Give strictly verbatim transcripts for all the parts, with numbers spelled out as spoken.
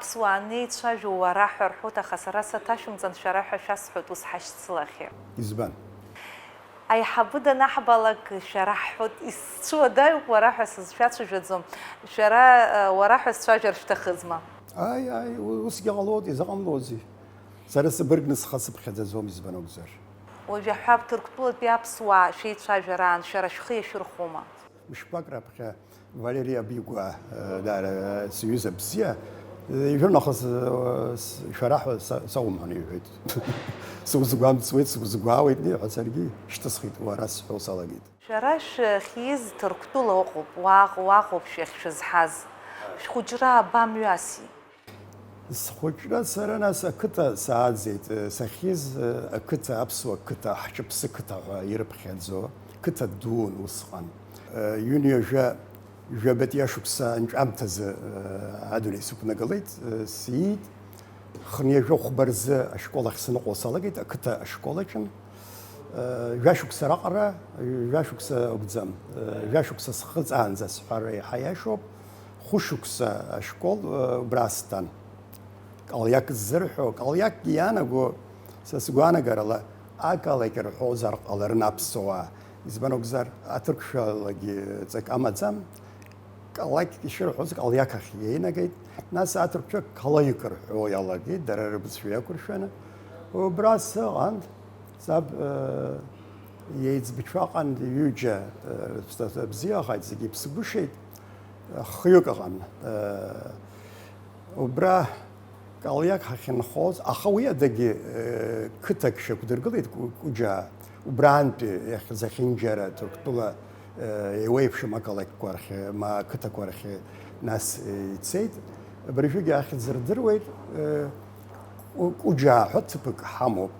Аԥсуаа анеицәажәо уара ҳәа рҳәоит, аха сара саҭашәымҵан шәара ҳәа шәасҳәоит, ус ҳашьцылахьеит. Избан? Аиҳабы данаҳбалак шәара ҳҳәоит, исцәуадаҩуп уара ҳәа сызшәацәажәаӡом, шәара уара ҳәа сцәажәар шәҭахызма? Ааи, ааи, усгьы ҟалоит, изыҟамлозеи? Сара сыбыргны схы сыԥхьаӡаӡом, избан акәзар. Уажә аҳәап, Ҭырқәтәылатәи аԥсуаа шәеицәажәараан шәара шәхы иашәырхәома? Мышқәак раԥхьа Валери Абигәаа, даара сҩыза бзиа, ижәыр нахыс шәара ҳәа саумҳәан иҳәеит. Сузгәамҵуеит, сузгәаауеит ҳәа саргьы шьҭысхит, уара сҳәо салагеит. Шәара шәахьиз Ҭырқәтәыла ыҟоуп, уаҟ-, уаҟоуп шәахьшәызҳаз. Шәхәыҷра абамҩаси? Схәыҷра сара нас ақыҭа сааӡеит, сахьиз ақыҭа, аԥсуа қыҭа, ҳҿыԥсы қыҭа ҳәа ирыԥхьаӡо, қыҭа дуун усҟан. Ҩынҩажәа, жәабатәи ашықәса анҵәамҭазы адунеи сықәнагалеит, сиит. Хынҩажәа хәба рзы ашкол ахь саныҟоу салагеит, ақыҭа ашкол аҿы. Жәашықәса раҟара, жәашықәса акәӡам, жәашықәса схыҵаанӡа сҳәар еиҳа иашоуп, хәышықәса ашкол убра стәан. Калиак ззырҳәо, калиакгьы иаанаго, са сгәаанагарала, акалак рҳәозар ҟаларын аԥсуаа, избан акәзар, аҭырқәшәалагьы ҵак амаӡам. Калак ишырҳәоз калиак ахь еинагеит, нас аҭырқәцәа калаик рҳәо иалагеит, дара рыбызшәа иақәыршәаны. Убра сыҟан, саб, э, иеиҵбы шәаҟан ҩыџьа, э, рыԥсҭазаара бзиахааит, зегьы иԥсгәышьеит, э, хҩык ыҟан. Э, убра калиак ҳахьынхоз, аха уи адагьы, э, қыҭак шьақәдыргылеит, Кәы-, Кәыџьаа, убраантәи иахьа зехьынџьара Ҭырқәтәыла, э, еиуеиԥшым ақалақьқәа рахь, ма ақыҭақәа рахь нас, э, ицеит. Абыржәгьы ахьӡ рдыруеит, э, Кәы-, Кәыџьаа ҳәа ҭыԥык ҳамоуп.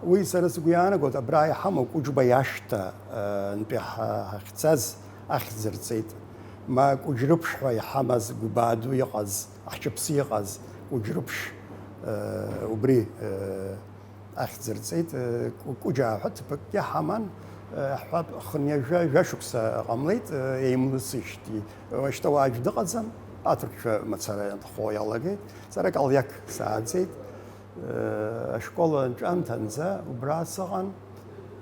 Уи сара сгәы иаанагоит, абра иҳамоу Кәыџьба иашҭа, э, нтәи ҳа-, ҳахьцаз ахьӡ рҵеит. Ма Кәыџьрыԥш ҳәа иҳамаз, Гәбаа ду иҟаз, Аҳчыԥсы иҟаз Кәыџьрыԥш, э, убри, э, ахьӡ рҵеит, э, Кәы-, Кәыџьаа ҳәа ҭыԥыкгьы ҳаман, э, ҳҳәап, хынҩажәа, жәашықәса ҟамлеит, э, еимлысижьҭеи. Уажәшьҭа уаажә дыҟаӡам, аҭырқәшәа мацара ианхо иалагеит. Сара калиак сааӡеит. Э, ашкол анҵәамҭанӡа убра сыҟан,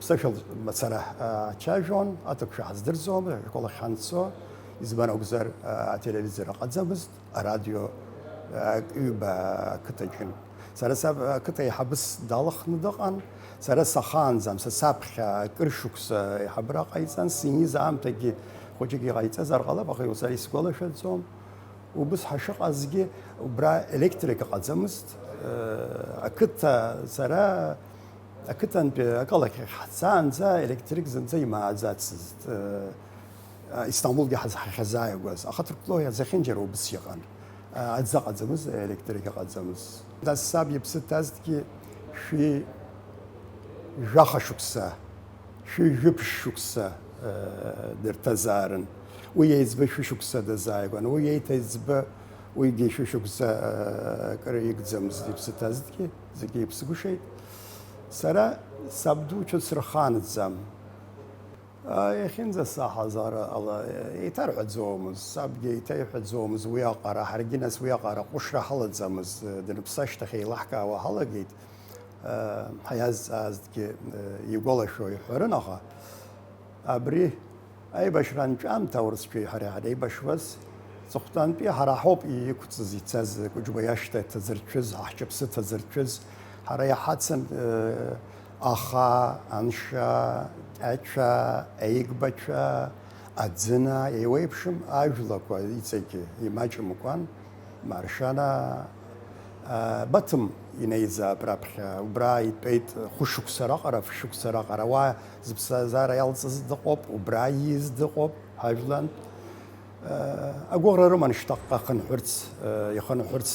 ԥсышәала мацара, э, ҳцәажәон, аҭырқәшәа ҳаздырӡом, ашкол ахь ҳанцо, избан акәзар, э, ателевизор ыҟаӡамызт, арадио, э, ҩба ақыҭаҿын. Сара саб ақыҭа аиҳабыс далахны дыҟан, сара сахаанӡам, са саԥхьа акыр шықәса аиҳабыра ҟаиҵан, синиз аамҭагьы хәыҷык иҟаиҵазар ҟалап, аха иуцар исгәалашәаӡом. Убыс ҳашыҟазгьы, убра електрик ыҟаӡамызт. Э, ақыҭа, сара ақыҭантәи акалақь ахь ҳцаанӡа електрик зынӡа имааӡацызт. Э, Истамбулгьы ҳаз-, ҳахьазааигәаз. Аха Ҭырқәтәылоу зехьынџьара убыс иҟан. Э, аӡы ыҟаӡамыз, електрик ыҟаӡамыз. Нас саб иԥсы ҭазҭгьы шәи жәаха шықәса. Шәи жәиԥшь шықәса, э, дырҭазаарын. Уи еиҵбы шәышықәса дазааигәан. Уи еиҭа еиҵбы, уигьы шәышықәса, э, акыр игӡамызт, иԥсы ҭазҭгьы, зегьы иԥсгәышеит. Сара сабду ҽыцрыхаанӡам. А, иахьынӡасаҳаз ара ала, э, еиҭарҳәаӡомызт, сабгьы еиҭаиҳәаӡомызт уи аҟара, ҳаргьы нас уи аҟара ҟәышра ҳалаӡамызт, э, даныԥсы ашьҭахь еилаҳкаауа ҳалагеит. Ҳаиазҵаазҭгьы игәалашәо иҳәарын, аха абри аибашьра анҵәамҭа аурысцәеи ҳареи ҳанеибашьуаз, ҵыхәтәантәи ҳара ҳауп иқәҵыз ицаз Кәыџьба иашҭа ҭазырцәыз, ҳаҳчаԥсы ҭазырцәыз, ҳара иҳацын, аха, анша, ҟьацәа, аигбацәа, аӡына, еиуеиԥшым ажәлақәа иҵегьы имаҷымкәан. Маршана, а, Баҭым инеизаап раԥхьа, убра итәеит хәышықәса раҟара, фышықәса раҟара, уа зыԥсҭазаара иалҵыз дыҟоуп, убра ииз дыҟоуп, ҳажәлантә. А, агәыӷра рыман шьҭахьҟа хынҳәырц, а, ихынҳәырц,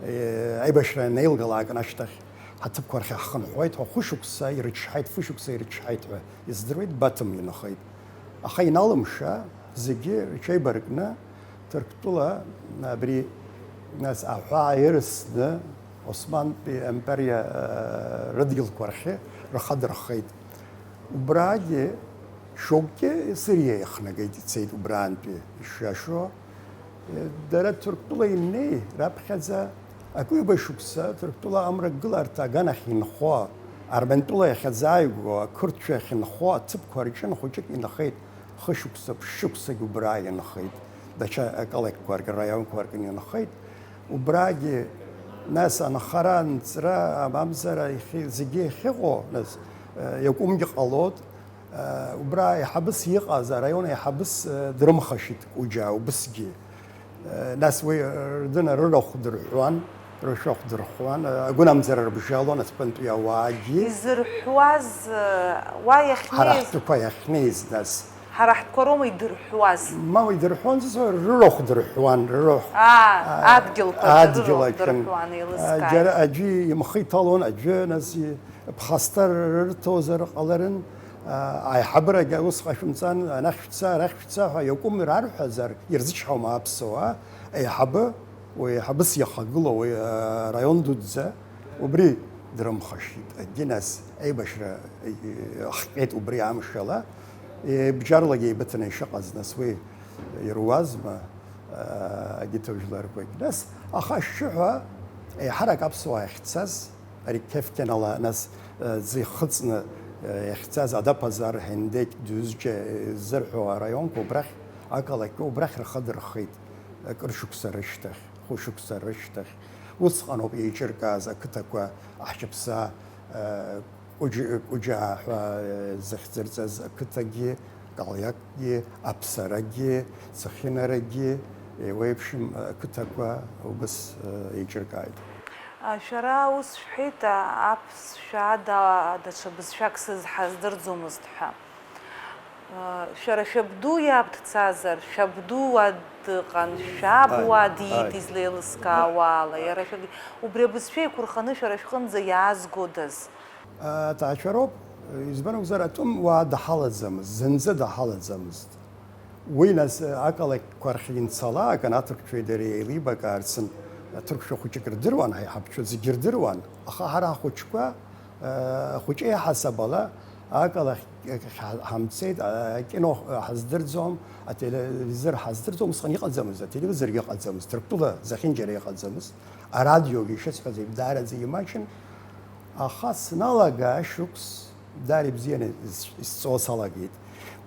а, аибашьра анеилгалак ашьҭахь ҳаҭыԥқәа рахь ҳхынҳәуеит ҳәа, хәышықәса ирычҳаит, фышықәса ирычҳаит ҳәа издыруеит, Баҭым инхеит. Аха иналымша, зегьы рҽеибаркны, Ҭырқәтәыла абри, нас, аҳәаа ирсны, Османтәи аимпериа, э, рыдгьылқәа рахь рхадырхеит. Убрагьы шьоукгьы Сириа иахнагеит, ицеит убраантәи ишиашоу. Дара Ҭырқәтәыла иннеи, раԥхьаӡа акы-ҩба шықәса Ҭырқәтәыла амрагыларҭа аганахь инхо, Арментәыла иахьазааигәоу ақырҭцәа иахьынхо аҭыԥқәа рҿы хәыҷык инхеит, хышықәса, ԥшьышықәсагь убра инхеит, даҽа акалақьқәа рҿы, раионқәа рҿы инхеит. Убрагьы, нас, анхара, анҵра, мамзар, иахьи-, зегьы иахьыҟоу, нас, э, иакәымгьы ҟалоит. Э, убра аиҳабыс иҟаз, араион аиҳабыс, э, дрымхашьит Кәыџьаа убысгьы. Э, нас уи, э, рдына рырахә дырҳәуан, рышәахә дырхуан, э, агәынамӡара рыбжьалон аҵыхәтәантәи ауаагьы. Изырҳәуаз, э, уа ҳара иахьнеиз? Ҳтәқәа иахьнеиз, нас. Ҳара ҳтәқәа роума идырҳәуаз? Мамоу, идырҳәон, зызуа, рырахә дырҳәуан, рырахә. Аа, а, адгьылқәа аҿы адгьыл рырахә аҿын. Дырҳәуан, еилыскааит. А, џьара аӡәы имхы иҭалон, аӡәы, нас, и-, ԥхасҭа рырҭозар ҟаларын, а, аиҳабырагьы ус ҟашәымҵан, анахь шәца, арахь шәца ҳәа иакәым рарҳәазар, ирзычҳауама аԥсуаа? Аиҳабы, уи аиҳабыс иахагылоу уи, а, раион дуӡӡа, убри дрымхашьит. Егьи нас аибашьра, э, ахҟьеит убри амшала, э, бџьарлагьы еибыҭаны ишыҟаз, нас уи ируазма, э, агьыҭажәларқәагь. Нас аха ашьшьыҳәа еиҳарак аԥсуаа иахьцаз, ари Қефкенала, нас, э, ӡы ихыҵны, э, иахьцаз Адаԥазар, Ҳендеқь, Дузџьа, э, ззырҳәо араионқәа убрахь, ақалақьқәа убрахь рхы дырхеит, акыр шықәса рышьҭахь, хәышықәса рышьҭахь. Усҟаноуп еиҿыркааз ақыҭақәа, Аҳҷаԥса, э, Кәыџь-, Кәыџьаа ҳәа, э, зыхьӡырҵаз ақыҭагьы, Калиакгьы, Аԥсарагьы, Цхинарагьы, еиуеиԥшым ақыҭақәа убыс, э, еиҿыркааит. А, шәара ус шәҳәеит, а, аԥсшәа ада даҽа бызшәак сызҳаздырӡомызт ҳәа. А, шәара шәабду иаб дцазар, шәабду уа дыҟан, шәаб Ааи, уа диит, ааи. Излеилыскаауа ала, иара шәаб-, убри абызшәа еиқәырханы шәара шәҟынӡа иаазгодаз? Аҭаацәароуп, избан акәзар, атәым уаа даҳалаӡамызт, зынӡа даҳалаӡамызт. Уи нас, ақалақьқәа рахь инцалак, аҭырқәцәеи дареи еилибакаарцын, аҭырқәцәа хәыҷык рдыруан, ҳаиҳабцәа зегьы рдыруан, аха ҳара ҳхәыҷқәа, ахәыҷы иаҳасаб ала, ақалақь ҳа-, ҳамцеит, акино ҳаздырӡом, ателевизор ҳаздырӡом, усҟан иҟаӡамызт, ателевизоргьы ыҟаӡамызт, Ҭырқәтәыла зехьынџьара иҟаӡамызт, арадиогьы, ишысҳәаз еиԥш, даараӡа имаҷын, аха сналага ашықәс, Даара ибзианы ис-, исҵо салагеит.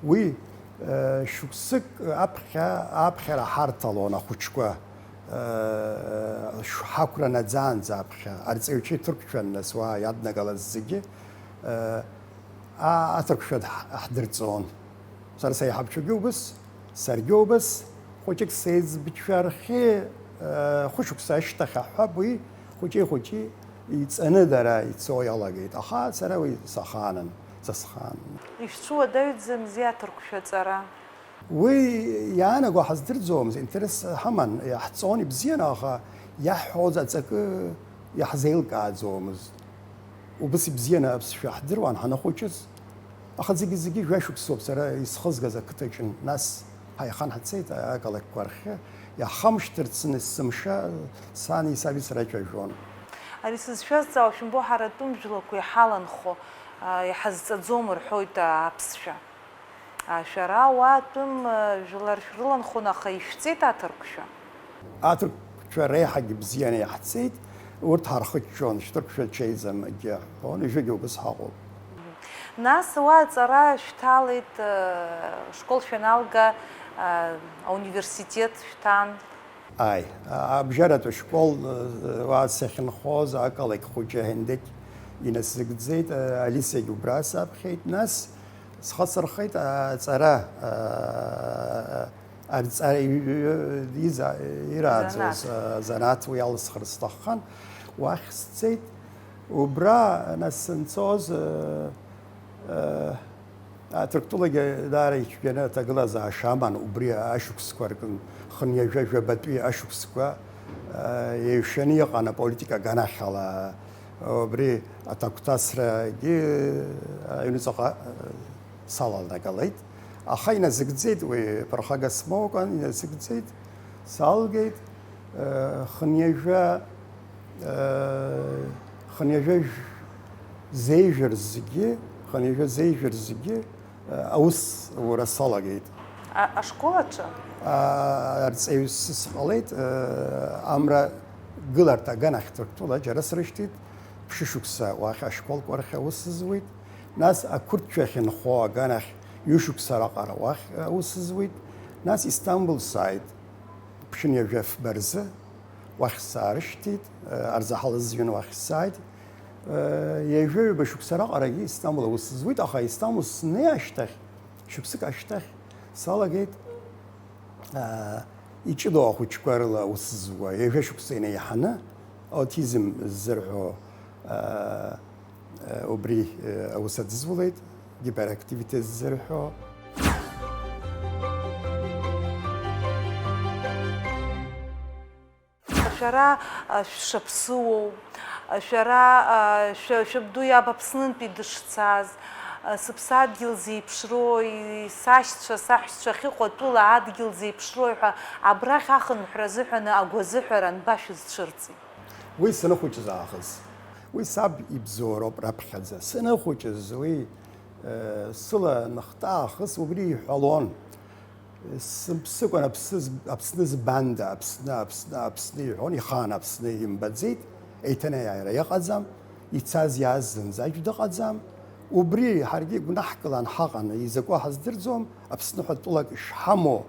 Уи, э, шықәсык аԥхьа, аԥхьара ҳарҭалон ахәыҷқәа, э, ш-, ҳақәра наӡаанӡа аԥхьа, арҵаҩцәа иҭырқәшәан, нас уа иаднагалаз зегьы, э, а-, аҭырқәшәа ҳ-, ҳдырҵон. Сара саиҳабцәагьы убыс, саргьы убыс, хәыҷык сеиҵбцәа рхьы, э, хәышықәса ашьҭахь аҳәап, уи хәыҷи-хәыҷи иҵаны дара ицо иалагеит, аха сара уи сахаанын, са схаанын. Ишәцәуадаҩӡамзи аҭырқәшәа ҵара? Уи иаанаго ҳаздырӡомызт, интерес ҳаман, иаҳҵон ибзианы, аха иаҳҳәоз аҵакы иаҳзеилкааӡомызт. Убыс ибзианы аԥсшәа ҳдыруан ҳанахәыҷыз. Аха зегьы-зегьы жәашықәсоуп сара исхызгаз ақыҭаҿы, нас ҳаихан ҳцеит ақалақьқәа рхы, иаҳхамышҭырцын есымша сани саби срацәажәон. Ари сызшәазҵаауа шәымбо, ҳара атәым жәлақәа иҳаланхо, а, иҳазҵаӡом рҳәоит, а, аԥсшәа. А, шәара уа атәым, а, жәлар шәрыланхон, аха ишәҵеит аҭырқәшәа? Аҭырқәцәа реиҳагь бзианы иаҳцеит, урҭ ҳархыччон, шьҭырқәшәа чеиӡам, егьи ҳҳәон, ижәигьы убыс ҳаҟоуп. Нас уа аҵара шәҭалеит, э, школ шәаналга, э, ауниверситет шәҭан. Ааи, а-, абжьаратәи ашкол, э, уа сахьынхоз, ақалақь хәыҷы Ҳендеқь инасыгӡеит, э, Алисагьы убра саԥхьеит, нас схы сырхеит аҵара, э, Арҵара иза-, ирааӡоз, Занааҭ. А, занааҭ уи алысхыр сҭаххан, уахь сцеит. Убра, нас, санцоз, а, а, Ҭырқәтәылагьы даара ицәгьаны аҭагылазаашьа аман, убри ашықәсқәа рҟын, хынҩажәа жәабатәи ашықәсқәа, а, еиҩшаны иҟан аполитика аганахьала, убри аҭагәҭасрагьы аҩныҵҟа, а, саланагалеит. Аха иназыгӡеит уи, ԥырхага смоукәан, иназыгӡеит, салгеит, э, хынҩажәа, э, хынҩажәа ж-, зеижәыр зегьы, хынҩажәа зеижәыр зегьы, э, аус ура салагеит. А-, ашкол аҿы? А, арҵаҩыс сҟалеит, э, амра гыларҭа аганахь Ҭырқәтәыла џьара срышьҭит, ԥшьышықәса уахь ашколқәа рахь аус зуеит, нас ақәырҭшәа ахьынхо аганахь ҩышықәса раҟара уахь аус зуеит, нас Истамбул сааит, ԥшьынҩажәа фба рзы, уахь саарышьҭит, э, Арзаҳал зҩын уахь сааит. Э, ҩажәа-ҩба шықәса раҟарагьы Истамбул аус зуит, аха Истамбул снеи ашьҭахь, шықәсык ашьҭахь салагеит, э, иҷыдоу ахәыҷқәа рыла аус зуа, ҩажәа шықәса инеиҳаны, аутизм ззырҳәо, э, Убри, э, аус адызулеит, гиперактивитет ззырҳәо. Шәара, а, шәшаԥсыуоу, шәара, а, шәа-, шәабду иаб Аԥснынтәи дышцаз, а, сыԥсадгьыл зеиԥшроу, и-, сашьцәа, саҳәшьцәа ахьыҟоу атәыла адгьыл зеиԥшроу ҳәа абрахь ахынҳәра азыҳәаны агәазыҳәара анба шәызцәырҵи? Уи саныхәыҷыз аахыс. Уи саб ибзоуроуп раԥхьаӡа. Саныхәыҷыз уи, э, сыла ныхтаахыс убри иҳәалон. Сымԥсыкәан Аԥсны з-, Аԥсны збанда, Аԥсны, Аԥсны, Аԥсны иҳәон, ихаан Аԥсны имбаӡеит, еиҭанеиааира иҟаӡам, ицаз иааз зынӡа аӡә дыҟаӡам. Убри ҳаргьы гәнаҳкыла анҳаҟаны, изакәу ҳаздырӡом, Аԥсны ҳәа тәылак ишҳамоу,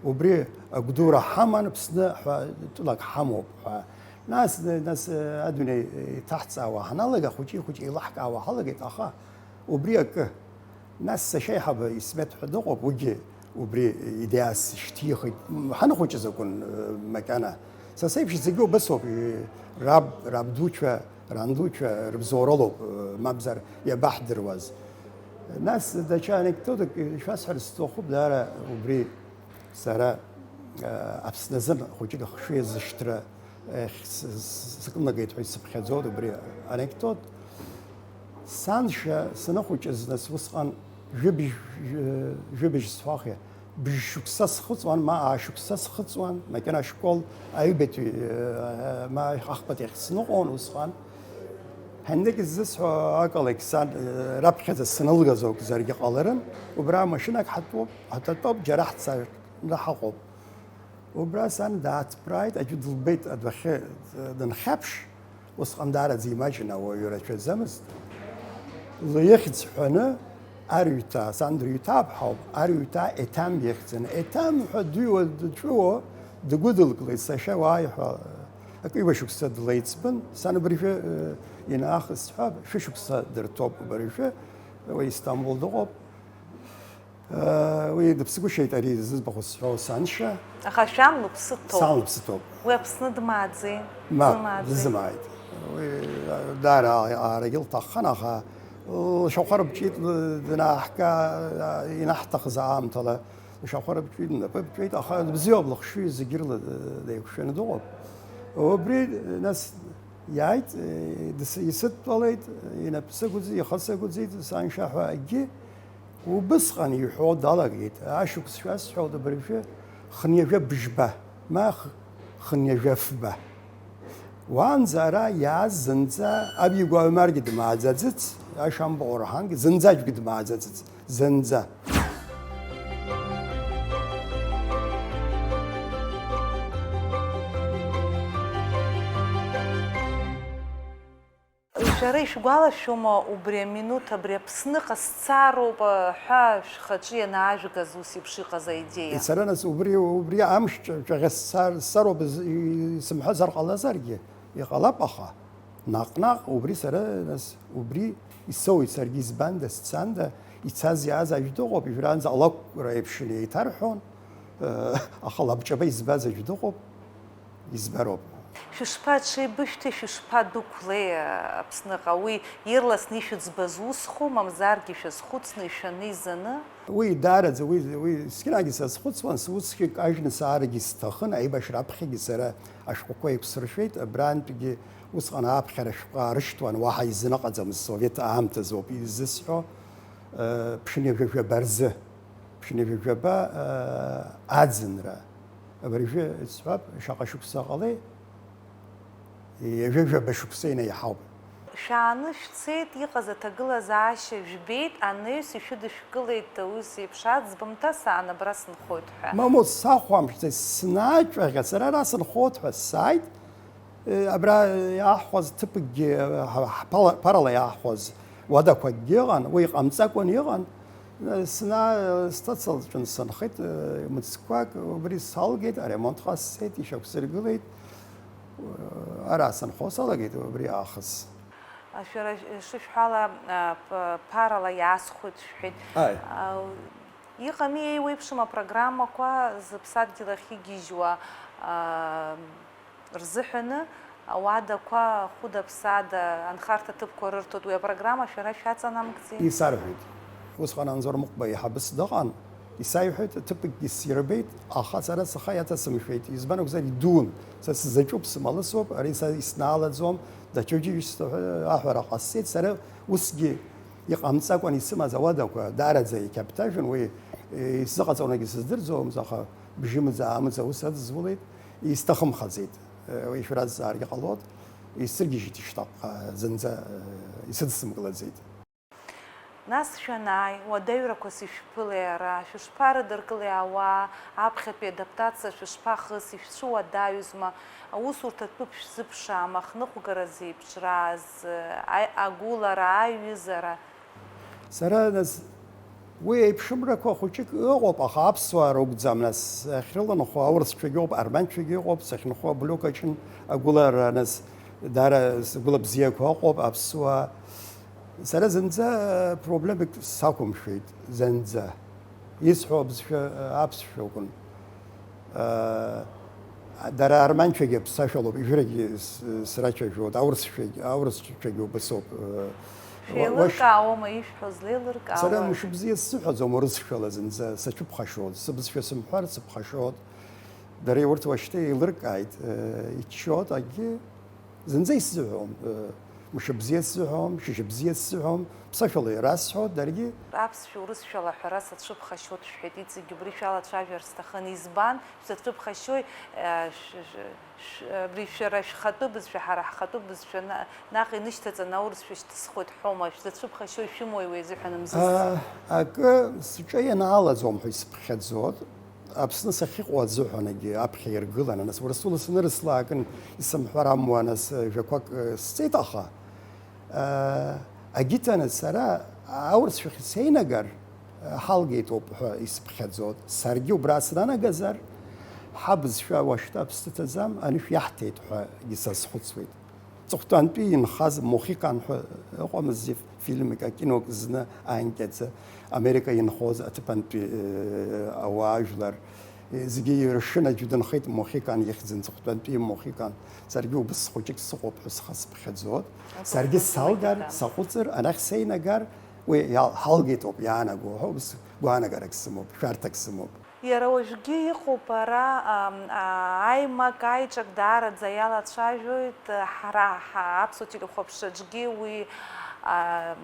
убри агәдура ҳаман, Аԥсны ҳәа тәылак ҳамоуп ҳәа. Нас, нас, адунеи иҭаҳҵаауа ҳаналага, хәыҷы-хәыҷы еилаҳкаауа ҳалагеит, аха убри акы. Нас сашьа аиҳабы Исмеҭ ҳәа дыҟоуп, уигьы убри идеиас шьҭихит. Ҳанхәыҷыз акәын, макьана. Са сеиԥш зегьы убасоуп, раб, рабдуцәа, рандуцәа рыбзоуралоуп, мамзар иабаҳдыруаз. Нас даҽа анекдотак шәасҳәар сҭахуп, даара убри. Сара, э, Аԥсны азын хәыҷык ахшыҩ азышьҭра, э, с-, с-, сықәнагеит ҳәа исыԥхьаӡоит убри анекдот. Саншьа саныхәыҷыз, нас, усҟан жәыбжь, жә-, жәыбжь сҳәахьа, бжь шықәса схыҵуан, ма аашықәса схыҵуан, макьана ашкол аҩбатәи, э, ма ахԥатәи ахь сныҟәон усҟан. Ҳәа зны иззысҳәо акалақь сан, э, раԥхьаӡа санылгаз акәзаргьы ҟаларын, убра машьынак ҳатәоуп, ҳаҭатәоуп, џьара ҳцар ҳаҟоуп. Убра сан дааҭԥрааит, аӡәы дылбеит адәахьы, э, дынхьаԥш, усҟан даараӡа имаҷын ауаҩы рацәаӡамызт. Лыхьӡ ҳәаны арҩҭа, сан дрыҩҭаап ҳәа ауп, арҩҭа Еҭам ихьӡын. Еҭам ҳәа дыҩуа, дҵәыуо, дгәыдылкылеит, сашьа уааи ҳәа, акы ҩба шықәса длеиҵбын, сан абыржәы, э, инаахыс ҳәа, шәышықәса дырҭоуп абыржәы, уи Истамбул дыҟоуп. Э, уи дыԥсгәышьеит ари зыӡбахә зҳәо саншьа. Аха шәан лыԥсы ҭоуп. Сан лыԥсы ҭоуп. Уи Аԥсны дмааӡеи? Мап, дызмааӡеи? Дызмааит. Уи, э, даара аарагьы лҭаххан, аха лшьахәа рыбҿиеит, л-, данааҳга, э, инаҳҭахыз аамҭала лшьахәа рыбҿиеит, лнапы бҿиеит, аха бзиоуп, лыхшыҩ зегьы рыла, э, деиқәшәаны дыҟоуп. Убри, нас, иааит, э, дыс-, исыдтәалеит, инапы сагәыӡит, ихы сагәыӡит, саншьа ҳәа акгьы. Убысҟан иҳәо далагеит, ашықәс шәасҳәоит абыржәы, хынҩажәа бжьба, ма х-, хынҩажәа фба. Уаанӡа ара иааз зынӡа аб игәаҩ маргьы дмааӡаӡыц, ашамба Орҳангьы зынӡа аӡәгьы дмааӡаӡыц, зынӡа. Шәара ишәгәалашәома убри аминуҭ, абри Аԥсныҟа сцароуп ҳәа шәхаҿы ианаажәгаз ус еиԥш иҟаз аидеиа? Сара, нас, убри, убри амш ҿаӷьа сцар, сцароуп з-, и-, сымҳәазар ҟалазаргьы, иҟалап, аха наҟ-наҟ убри сара, нас, убри исоуит саргьы, избанда, сцанда, ицаз иааз аӡә дыҟоуп, ижәраанӡа алакәра еиԥш инеиҭарҳәон, э, аха лабҿаба избаз аӡә дыҟоуп. Избароуп. Шәышԥаҽеибышәҭи, шәышԥадәықәлеи Аԥсныҟа? Уи ирласны ишәыӡбаз усху, мамзаргьы шәазхәыцны, ишәаны, изаны? Уи даараӡа, уи, уи сқьынагьы сазхәыцуан, сусгьы кажьны саарагьы сҭахын, аибашьра аԥхьагьы сара ашәҟәқәа еиқәсыршәеит, абрантәгьы усҟан ааԥхьара шәҟәы аарышьҭуан, уаҳа изын ыҟаӡамызт, совет аамҭазоуп изысҳәо, э, ԥшьынҩажәа жәаба рзы. Ԥшьынҩажәа жәаба, э, аӡынра. Абыржәы исҳәап, шаҟа шықәса ҟалеи? Ҩажәа жәаба шықәса инеиҳауп. Шәааны шәцеит, иҟаз аҭагылазаашьа жәбеит, анаҩс ишәыдышәкылеит, ус еиԥш аӡбымҭа, саан абра сынхоит ҳәа. Мамоу, сахәамԥшӡеит, снаҿаӷьа, сара ара сынхоит ҳәа сааит. Э, абра иаҳхәаз ҭыԥкгьы, ҳа-, ҳԥала-, ԥарала иаҳхәаз уадақәакгьы ыҟан, уи ҟамҵакәан иҟан. Э, сна-, сҭаца лҿы сынхеит, э, мыцқәак убри салгеит, аремонт ҟасҵеит, ишьақәсыргылеит. Э, ара сынхо салагеит убри аахыс. Шәара шышәҳәала, а, п-, ԥарала иаасхәеит шәҳәеит. Ааи. А, иҟами еиуеиԥшым апрограммақәа зыԥсадгьыл ахь игьежьуа, а, рзыҳәаны ауадақәа хәыда-ԥсада анхарҭа ҭыԥқәа рырҭоит. Уи апрограмма шәара шәаҵанамгӡеи? Исарҳәеит. Усҟан Анзор Мықәба иҳабыс дыҟан. Исаиҳәеит, ҭыԥкгьы сирбеит, аха сара схы иаҭасымшәеит. Избан акәзар, идуун. Са сзаҿуп, сымалысоуп, ари са иснаалаӡом, даҽаџьы исҭахы аҳәара ҟасҵеит. Сара усгьы иҟамҵакәан исымаз ауадақәа даараӡа иқьаԥҭажәон, уи, е, исзыҟаҵонагьы сыздырӡомызт, аха бжьымӡа-аамӡа ус адызулеит, исҭахымхаӡеит. Е, уи шәразҵааргьы ҟалоит, исыргьежьит ишьҭахьҟа, зынӡа, е, исыдсымкылаӡеит. Нас шәанааи, уадаҩрақәас ишәԥылеи ара, шәышԥарыдыркылеи ауаа, аԥхьатәи адаптациа шәышԥахыси, шәцәыуадаҩызма, аусурҭатә ԥышә шәзыԥшаама, ахныҟәгара зеиԥшрааз, аи-, агәылара, аиҩызара? Сара, нас, уи еиԥшымрақәа хәыҷык ыҟоуп, аха аԥсуаа ракәӡам, нас, ахьрыланхо аурысцәагьы ыҟоуп, арманцәагьы ыҟоуп, сахьынхо аблиок аҿын агәылара, нас, даара сгәыла бзиақәа ыҟоуп, аԥсуаа. Сара зынӡа проблемак сақәымшәеит, зынӡа. Исҳәо абызшәа, аԥсшәа акәын. Дара арманцәагьы аԥсашәалоуп, ижәрагьы с-, срацәажәоит, аурысшәагь-, аурысшәагьы убасоуп. Уа-, уаш-, Шәеилыркаауама ишәҳәо, злеилыркаауа? Сара мшыбзиа сзыҳәаӡом урысшәала зынӡа, саҽыԥхашьоит, сыбызшәа сымҳәар, сыԥхашьоит. Дара урҭ уашьҭа еилыркааит, э, иччоит, акгьы зынӡа исзыҳәом, э, мшыбзиа сзыҳәом, шьыжьбзиа сзыҳәом, ԥсышәала ирасҳәоит даргьы. Аԥсшәа урысшәала аҳәара сацәыԥхашьоит шәҳәеит, иҵегьы убри шәалацәажәар сҭахын. Избан шәзацәыԥхашьои, э, шә-, шә-, шә-, абри шәара шәхатәы бызшәа, ҳара ҳхатәы бызшәа на-, наҟ инышьҭаҵаны аурысшәа шьҭысхуеит ҳәома, шәзацәыԥхашьои шәымоуи уи азыҳәан мзызс? А, акы сҿы ианаалаӡом ҳәа исыԥхьаӡоит. Аԥсны сахьыҟоу азыҳәангьы аԥхьа иргыланы, нас, Урыстәыла санырыслакын, исымҳәар амуа, нас, э, жәақәак, э, сҵеит, аха, э, агитаны сара аурысшәахь сеинагар, э, ҳалгеитоуп ҳәа исыԥхьаӡоит. Саргьы убра снанагазар, ҳабызшәа уашьҭа Аԥсны ҭаӡам, анышә иаҳҭеит ҳәагьы сазхәыцуеит. Ҵыхәтәантәи инхаз Мохикан ҳәа ыҟамыззи, фильмик, акинок зны анкьаӡа, Америка инхоз аҭыԥантәи, э, ауаажәлар, э, зегьы иршын аӡә дынхеит Мохикан ихьӡын, ҵыхәтәантәи Мохикан. Саргьы убыс хәыҷык сыҟоуп ҳәа схы сыԥхьаӡоит. Саргьы салгар, саҟәыҵыр, анахь сеинагар, уи иал-, ҳалгеит ауп иаанаго ҳәа убыс гәаанагарак сымоуп, шәарҭак сымоуп. Иара уажәгьы иҟоуп ара, ам, а, аимак, аиҿак даараӡа иалацәажәоит, ҳара, ҳа, аԥсуа телехәаԥшраҿгьы уи, ам,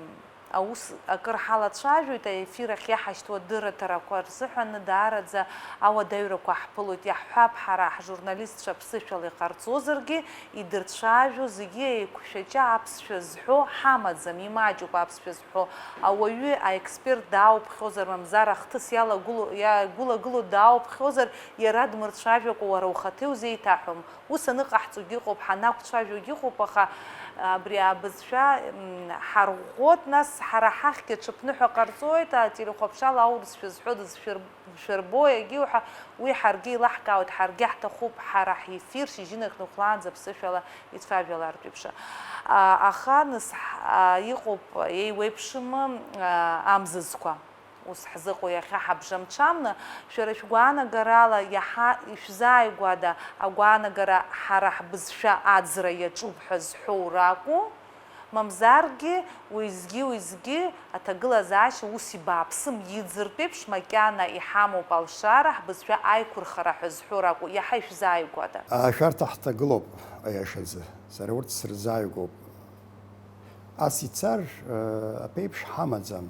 аус акыр ҳалацәажәоит, аефир ахь иаҳашьҭуа дырраҭарақәа рзыҳәан даараӡа ауадаҩрақәа ҳԥылоит, иаҳҳәап, ҳара ҳжурналистцәа ԥсышәала иҟарҵозаргьы, идырцәажәо зегьы еиқәшәаҷа аԥсшәа зҳәо ҳамаӡам, имаҷуп аԥсшәа зҳәо. Ауаҩы аексперт дааупхьозар, мамзар ахҭыс иалагыло, иагәылагыло дааупхьозар, иара дмырцәажәакәа уара ухаҭа иузеиҭаҳәом. Ус аныҟаҳҵогьы ыҟоуп, ҳанақәцәажәогьы ыҟоуп, аха абри абызшәа, м, ҳарӷәӷәоит, нас ҳара ҳахьгьы аҽыԥныҳәа ҟарҵоит, ателехәаԥшрала аурысшәа зҳәо дызшәыр-, шәырбо, иагьиуҳәа, уи ҳаргьы еилаҳкаауеит, ҳаргьы ҳҭахуп, ҳара ҳефир шьыжьынахь дыхәлаанӡа ԥсышәала ицәажәалартә еиԥш. А, аха, нас, ҳ-, а, иҟоуп, еиуеиԥшым, а, амзызқәа. Ус ҳзыҟоу иахьа ҳабжамҽамны, шәара шәгәаанагарала иаҳа ишәзааигәада агәаанагара ҳара ҳбызшәа аӡра иаҿуп ҳәа зҳәоу ракәу? Мамзаргьы, уеизгьы-уеизгьы аҭагылазаашьа ус ибааԥсым, иӡыртә еиԥш макьана иҳамоуп алшара, ҳбызшәа аиқәырхара ҳәа зҳәо ракәу, иаҳа ишәзааигәада? Ашәарҭа ҳҭагылоуп, аиашазы. Сара урҭ сырзааигәоуп. Ас ицар, э, аԥеиԥш ҳамаӡам.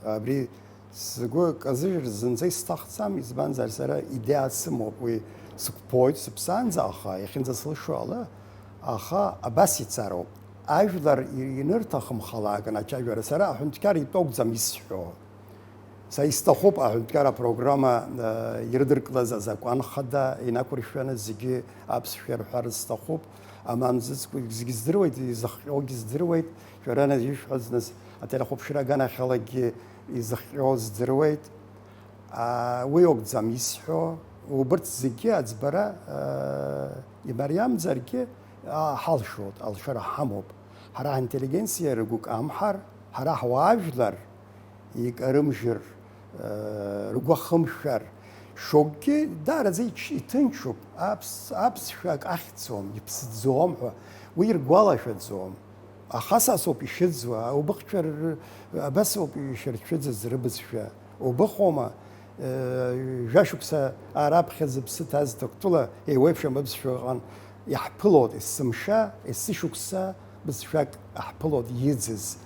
Абри сгәы казыжьыр зынӡа исҭахӡам, избанзар, сара идеиа сымоуп, уи сықәԥоит сыԥсаанӡа, аха иахьынӡасылшо ала, аха абас ицароуп. Ажәлар инырҭахымхалакын ацәажәара, сара аҳәынҭқар итәы акәӡам исҳәо. Са исҭахуп аҳәынҭқар апрограмма, э, ирыдыркылаз азакәан хада инақәыршәаны зегьы аԥсшәа рҳәар сҭахуп. Амамзыцкәа зегьы здыруеит, изыхҟьогьы здыруеит. Шәара нас ишәҳәаз, нас, ателехәаԥшра аганахьалагьы изыхҟьо здыруеит. А, уи акәӡам исҳәо, убырҭ зегьы аӡбара, а, имариамзаргьы, а, ҳалшоит, алшара ҳамоуп. Ҳара ҳинтеллигенциа рыгәы камҳар, ҳара ҳуаажәлар икарымжәыр, а, ргәы ахымшәар, шьоукгьы даараӡа ич-, иҭынчуп, аԥс-, аԥсшәа ак ахьӡом, иԥсӡом ҳәа, уи иргәалашәаӡом. Аха сасоуп ишыӡуа, убыхцәа р-, абасоуп ишырцәыӡыз рыбызшәа. Убыхоума, э, жәашықәса аараԥхьа зыԥсы ҭаз Ҭырқәтәыла еиуеиԥшым абызшәа ыҟан, иаҳԥылоит есымша, есышықәса бызшәак аҳԥылоит иӡыз.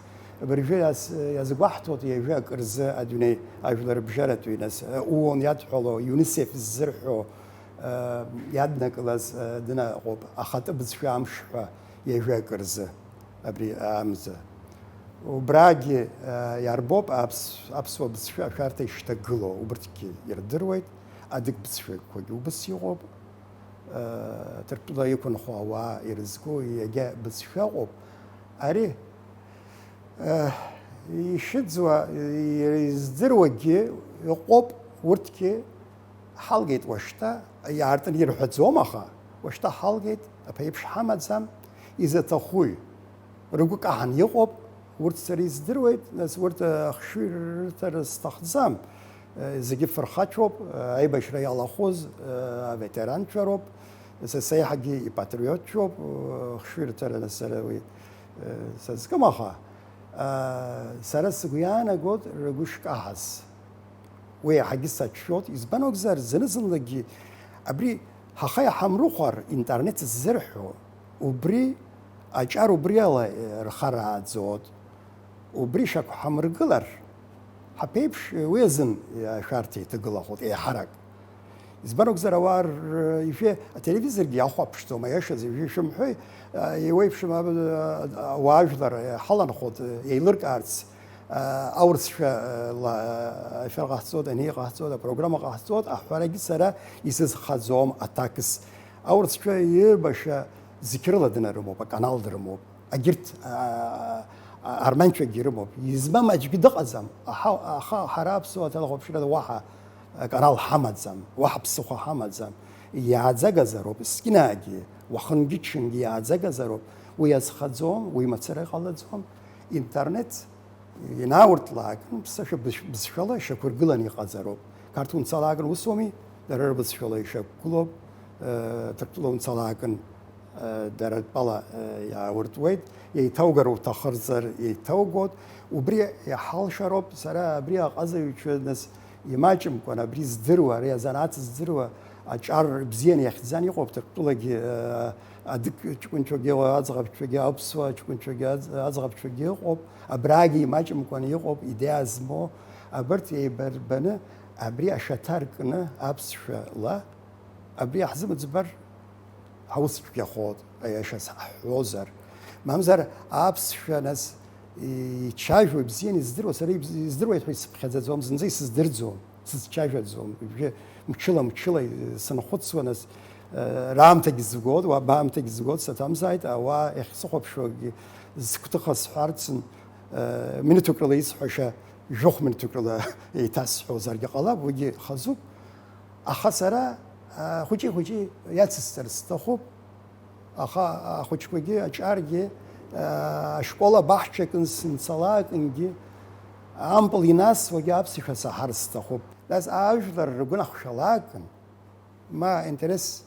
Абыржәы иаз-, иазгәаҳҭоит ҩажәа акы рзы адунеи ажәлар рыбжьаратәи, нас, э, ООН иадҳәало, ЮНИСЕФ ззырҳәо, э, иаднакылаз, э, дынаҟоуп, ахатәы бызшәа амш ҳәа ҩажәа акы рзы. Абри амза. Убрагьы, а, иарбоуп аԥс-, аԥсуа бызшәа ашәарҭа ишҭагылоу, убырҭгьы ирдыруеит, адыг бызшәақәагьы убас иҟоуп, а, Ҭырқәтәыла иқәынхо ауаа ирызку иагьа бызшәа ыҟоуп. Ари, а, ишыӡуа, издыруагьы ыҟоуп, урҭгьы ҳалгеит уашьҭа, иаартын ирҳәаӡом, аха уашьҭа ҳалгеит, аԥеиԥш ҳамаӡам, изаҭахуи? Рыгәы каҳан иҟоуп, урҭ сара издыруеит, нас урҭ ахшыҩ рырҭара сҭахӡам. Зегьы фырхацәоуп, аибашьра иалахәыз аветеранцәа роуп, са сеиҳагьы ипатриотцәоуп, ахшыҩ рырҭара сара уи сазкым, аха сара сгәы иаанагоит рыгәы шкаҳаз. Уи еиҳагьы сацәшәоит, избан акәзар, зны-зынлагьы абри ҳаха иҳамрыхәар, интернет ззырҳәо, убри аҿар убри ала, э, рхарааӡоит. Убри шьақәҳамыргылар, ҳаԥеиԥш, э, уи азын, э, ашәарҭа иҭагылахоит еиҳарак. Избан акәзар, ауаа р-, ишәи ателевизоргьы иахәаԥшӡом, аиашаз, ишәи шәымҳәеи, э, еиуеиԥшым аб-, э, ауаажәлар, э, ҳаланхоит, э, еилыркаарц. Аурысшәа, ла, ашәа ҟаҳҵоит, ани ҟаҳҵоит, апрограмма ҟаҳҵоит, аҳәарагьы сара исызхаӡом аҭакс. Аурысшәа ирбаша зқьрыла дынарымоуп, аканал дырымоуп. Агьырҭ, а, а, арманцәагьы ирымоуп. Измам аӡәгьы дыҟаӡам. Аҳа, аха ҳара аԥсуа ателехәаԥшрада уаҳа аканал ҳамаӡам, уаҳа ԥсыхәа ҳамаӡам. Иааӡагазароуп, есқьынагьы, уахынгьы-ҽынгьы иааӡагазароуп. Уи азхаӡом, уи мацара иҟалаӡом. Интернет Инауртлаакын, сашәа бызшәала ишьақәыргыланы иҟаҵароуп. Қарҭ унцалаакын усоуми, дара рыбызшәала ишьақәгылоуп, э, Ҭырқәтәыла унцалаакын, э, дара тәала, э, иаауртуеит, еиҭаугар уҭахырзар еиҭаугоит. Убри иҳалшароуп, сара абри аҟазаҩцәа нас имаҷымкәан, абри здыруа, ари азанааҭ здыруа, аҿар бзианы иахьӡан иҟоуп, Ҭырқәтәылагьы, э, адыг ҷкәынцәагьы, аӡӷабцәагьы, аԥсуа ҷкәынцәагьы, аӡ-, аӡӷабцәагьы ыҟоуп, абрагьы имаҷымкәан иҟоуп, идеиа змоу, абарҭ еибарбаны абри ашьаҭа ркны аԥсшәала, абри ҳзымыӡбар ҳаус цәгьахоит, аиашаз ҳҳәозар. Мамзар аԥсшәа нас ицәажәо, ибзианы издыруа, сара ибз-, издыруеит ҳәа исыԥхьаӡаӡом, зынӡа исыздырӡом. Сызцәажәаӡом, ибжьы мчыла-мчыла сынхәыцуа, нас, э, раамҭагь згоит, уа баамҭагь згоит, саҭамзааит, ауаа иахьсыхәаԥшуагьы згәҭыха сҳәарцын, э, минуҭк рыла исҳәаша, жәохә минуҭк рыла еиҭасҳәозаргьы ҟалап, уигьы хазуп. Аха сара, э, хәыҷы-хәыҷы иацысҵар сҭахуп. Аха ахәыҷқәагьы, аҿаргьы, аа, ашкол абаҳчаҿы сынцалакынгьы, ампыл инасуагьы аԥсшәа саҳар сҭахуп. Нас ажәлар ргәы нахшәалакын, ма интерес,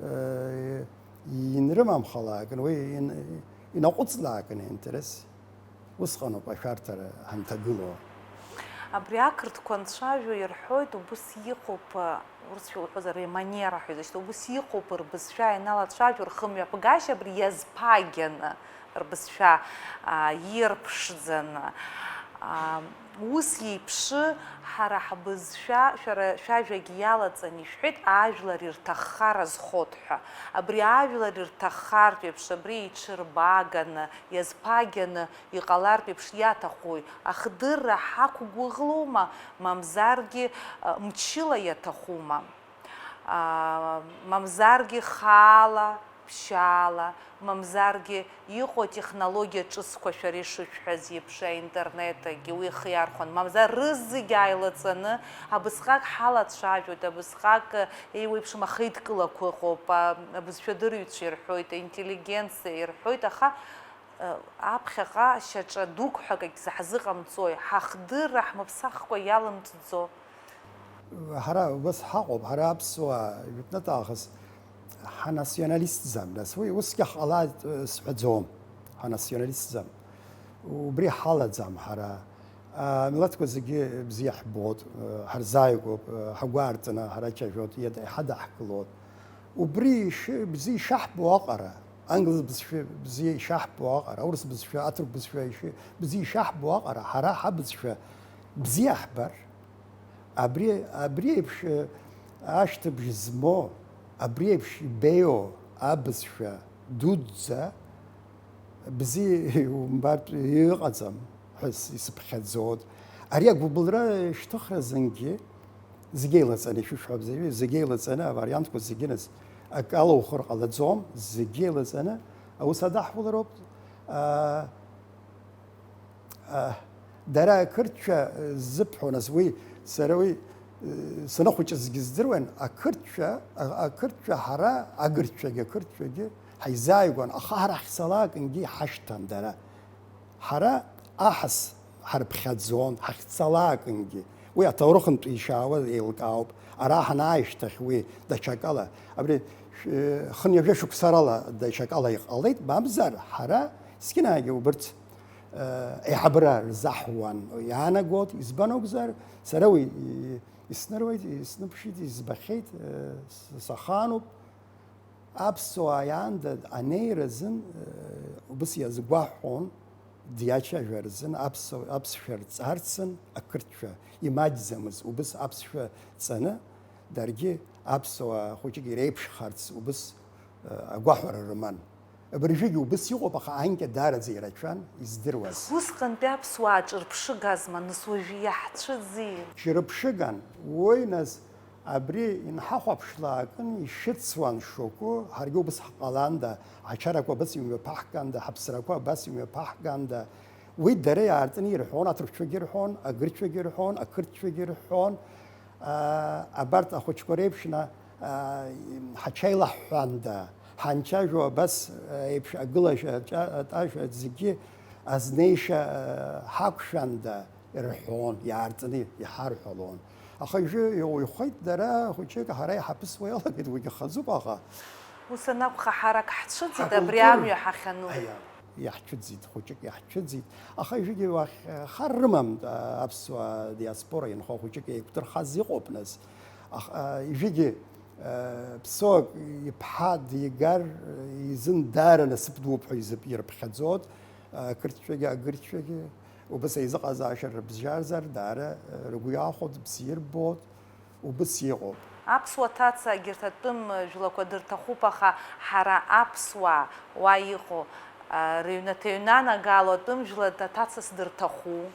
э, инрымамхалакын, уи ин-, инаҟәыҵлакын интерес. Усҟаноуп ашәарҭара ҳанҭагылоу. Абри ақырҭқәа анцәажәо ирҳәоит, убыс иҟоуп, урысшәа лҳәозар, реманера ҳәа изышьҭоу, убыс иҟоуп рбызшәа ианалацәажәо, рхымҩаԥгашьа абри иазԥагьаны рбызшәа, а, ирԥшӡаны. Ус еиԥшы, ҳара ҳбызшәа, шәара шәажәагь иалаҵан ишәҳәеит, ажәлар ирҭаххар азхоит ҳәа. Абри ажәлар ирҭаххартә еиԥш, абри иҽырбаганы, иазԥагьаны иҟалартә еиԥш иаҭахуи? Ахдырра ҳақәгәыӷлома, мамзаргьы, мчыла иаҭахума? Мамзаргьы хаала, ԥшьаала, мамзаргьы иҟоу атехнологиа ҿыцқәа шәара ишышәҳәаз еиԥш, аинтернетагьы уи ихы иархәан, мамзар рызегь ааилаҵаны абысҟак ҳалацәажәоит, абысҟак еиуеиԥшым ахеидкылақәа ыҟоуп, а, абызшәадырҩцәа ирҳәоит, аинтеллигенциа ирҳәоит, аха, э, аԥхьаҟа шьаҿа дуқәҳәак егьзаҳзыҟамҵои, ҳахдырра ҳмыԥсахкәа иалымҵӡо? Ҳара убас ҳаҟоуп, ҳара аԥсуаа жәытәнатә аахыс ҳанационалистӡам, нас уи усгьы ҳҟалааит, э, сҳәаӡом, ҳанационалистӡам. Убри ҳалаӡам ҳара. Амилаҭқәа зегьы бзиа ҳбоит, э, ҳарзааигәоуп, э, ҳгәы аарҵаны ҳара ачажәоит, иада-, иҳадаҳкылоит. Убри иши-, бзиа ишаҳбо аҟара, англыз бызшәа бзиа ишаҳбо аҟара, аурыс бызшәа, аҭырқә бызшәа иши-, бзиа ишаҳбо аҟара, ҳара ҳабызшәа бзиа ҳбар, Абри, абри еиԥш, э, ашьҭыбжь змоу, абри еиԥш ибеиоу абызшәа дуӡӡа бзиа иумбартә иҟаӡам ҳәа с-, исыԥхьаӡоит. Ари агәыбылра шьҭыхра зынгьы зегьы еилаҵаны, ишәышәҳәабзаҩы, зегьы еилаҵаны, авариантқәа зегьы нас акы алоухыр ҟалаӡом, зегьы еилаҵаны аус адаҳулароуп. А, А, дара ақырҭшәа, э, ззыбҳәо, нас уи, сара уи, э, санахәыҷызгьы здыруан, ақырҭшәа, а-, ақырҭшәа ҳара, агырҭшәагьы, ақырҭшәагьы ҳаизааигәан, аха ҳара ҳахьцалакынгьы иҳашьҭан дара. Ҳара аҳас ҳарԥхьаӡон, ҳахьцалакынгьы. Уи аҭоурыхынтә ишаауа еилкаауп. Ара ҳанааишьҭахь уи даҽакала, абри, шә-, хынҩажәа шықәсарала даҽакала иҟалеит, мамзар ҳара, скинаагьы убырҭ Еиҳабыра рзаҳуан иаанагот, избан акәзар, сара уи исныруеит, исныԥшит, избахьеит, сахануп. Аԥсуаа иаанда анеира азын, убыс иазгәаҳәон, диачажәар азын, аԥсуа-, аԥсшәа рҵарцын, ақырҭшәа имаҷӡамыз, убыс аԥсшәа ҵаны, даргьы аԥсуаа хәыҷык иреиԥшхарц, убыс агәаҳәара рыман. Абыржәгьы убыс иҟоуп, аха анкьа даараӡа ирацәан издыруаз. Усҟантәи аԥсуаа ҿырԥшыгазма, нас уажәы иаҳцәыӡи? Ҿырԥшыган, уи нас абри инҳахәаԥшлакын, ишьыцуан шоку, ҳаргьы убыс ҳҟаланда, ачарақәа абас имҩаԥаҳганда, ҳаԥсрақәа абас имҩаԥаҳганда. Уи дара иаартны ирҳәон, аҭырқәцәагьы ирҳәон, агырқьцәагьы ирҳәон, ақырҭцәагьы ирҳәон. Аа, абарҭ ахәыҷқәа реиԥшны, аа, ҳачаилаҳҳәанда, ҳанчажәо абас, еиԥш агылашәа, аҿа-, атажәа зегьы азнеишьа, аа, ҳақәшәанда рҳәон, иаарҵны иҳарҳәалон. Аха ижәы иауихеит дара хәыҷык, ҳара иҳаԥысуа иалагеит, уигьы хаӡуп, аха. Ус анакәха, ҳарак ҳцәыӡит абри ҳакультура амҩа ҳахьану. Аиа. Иаҳцәыӡит, хәыҷык иаҳцәыӡит. Аха ижәгьы уахь, э, хар рымам, а, аԥсуа диаспора инхо хәыҷык еиқәдырхаз иҟоуп, нас. Ах-, а, ижәгьы, э, ԥсуак иԥҳа дигар, э, изын даара насыԥ дууп ҳәа изы-, ирыԥхьаӡот, а, ақырҭцәагьы, агырҭцәагьы, убыс аизыҟазаашьа рыбжьарзар, даара, э, ргәы иахәот, бзиа ирбот. Убыс иҟоуп. Аԥсуа ҭаца егьырҭ атәым жәлақәа дырҭахуп, аха ҳара аԥсуаа уа иҟоу, а, рыҩнаҭа иҩнанагало атәым жәла аҭацас дырҭаху?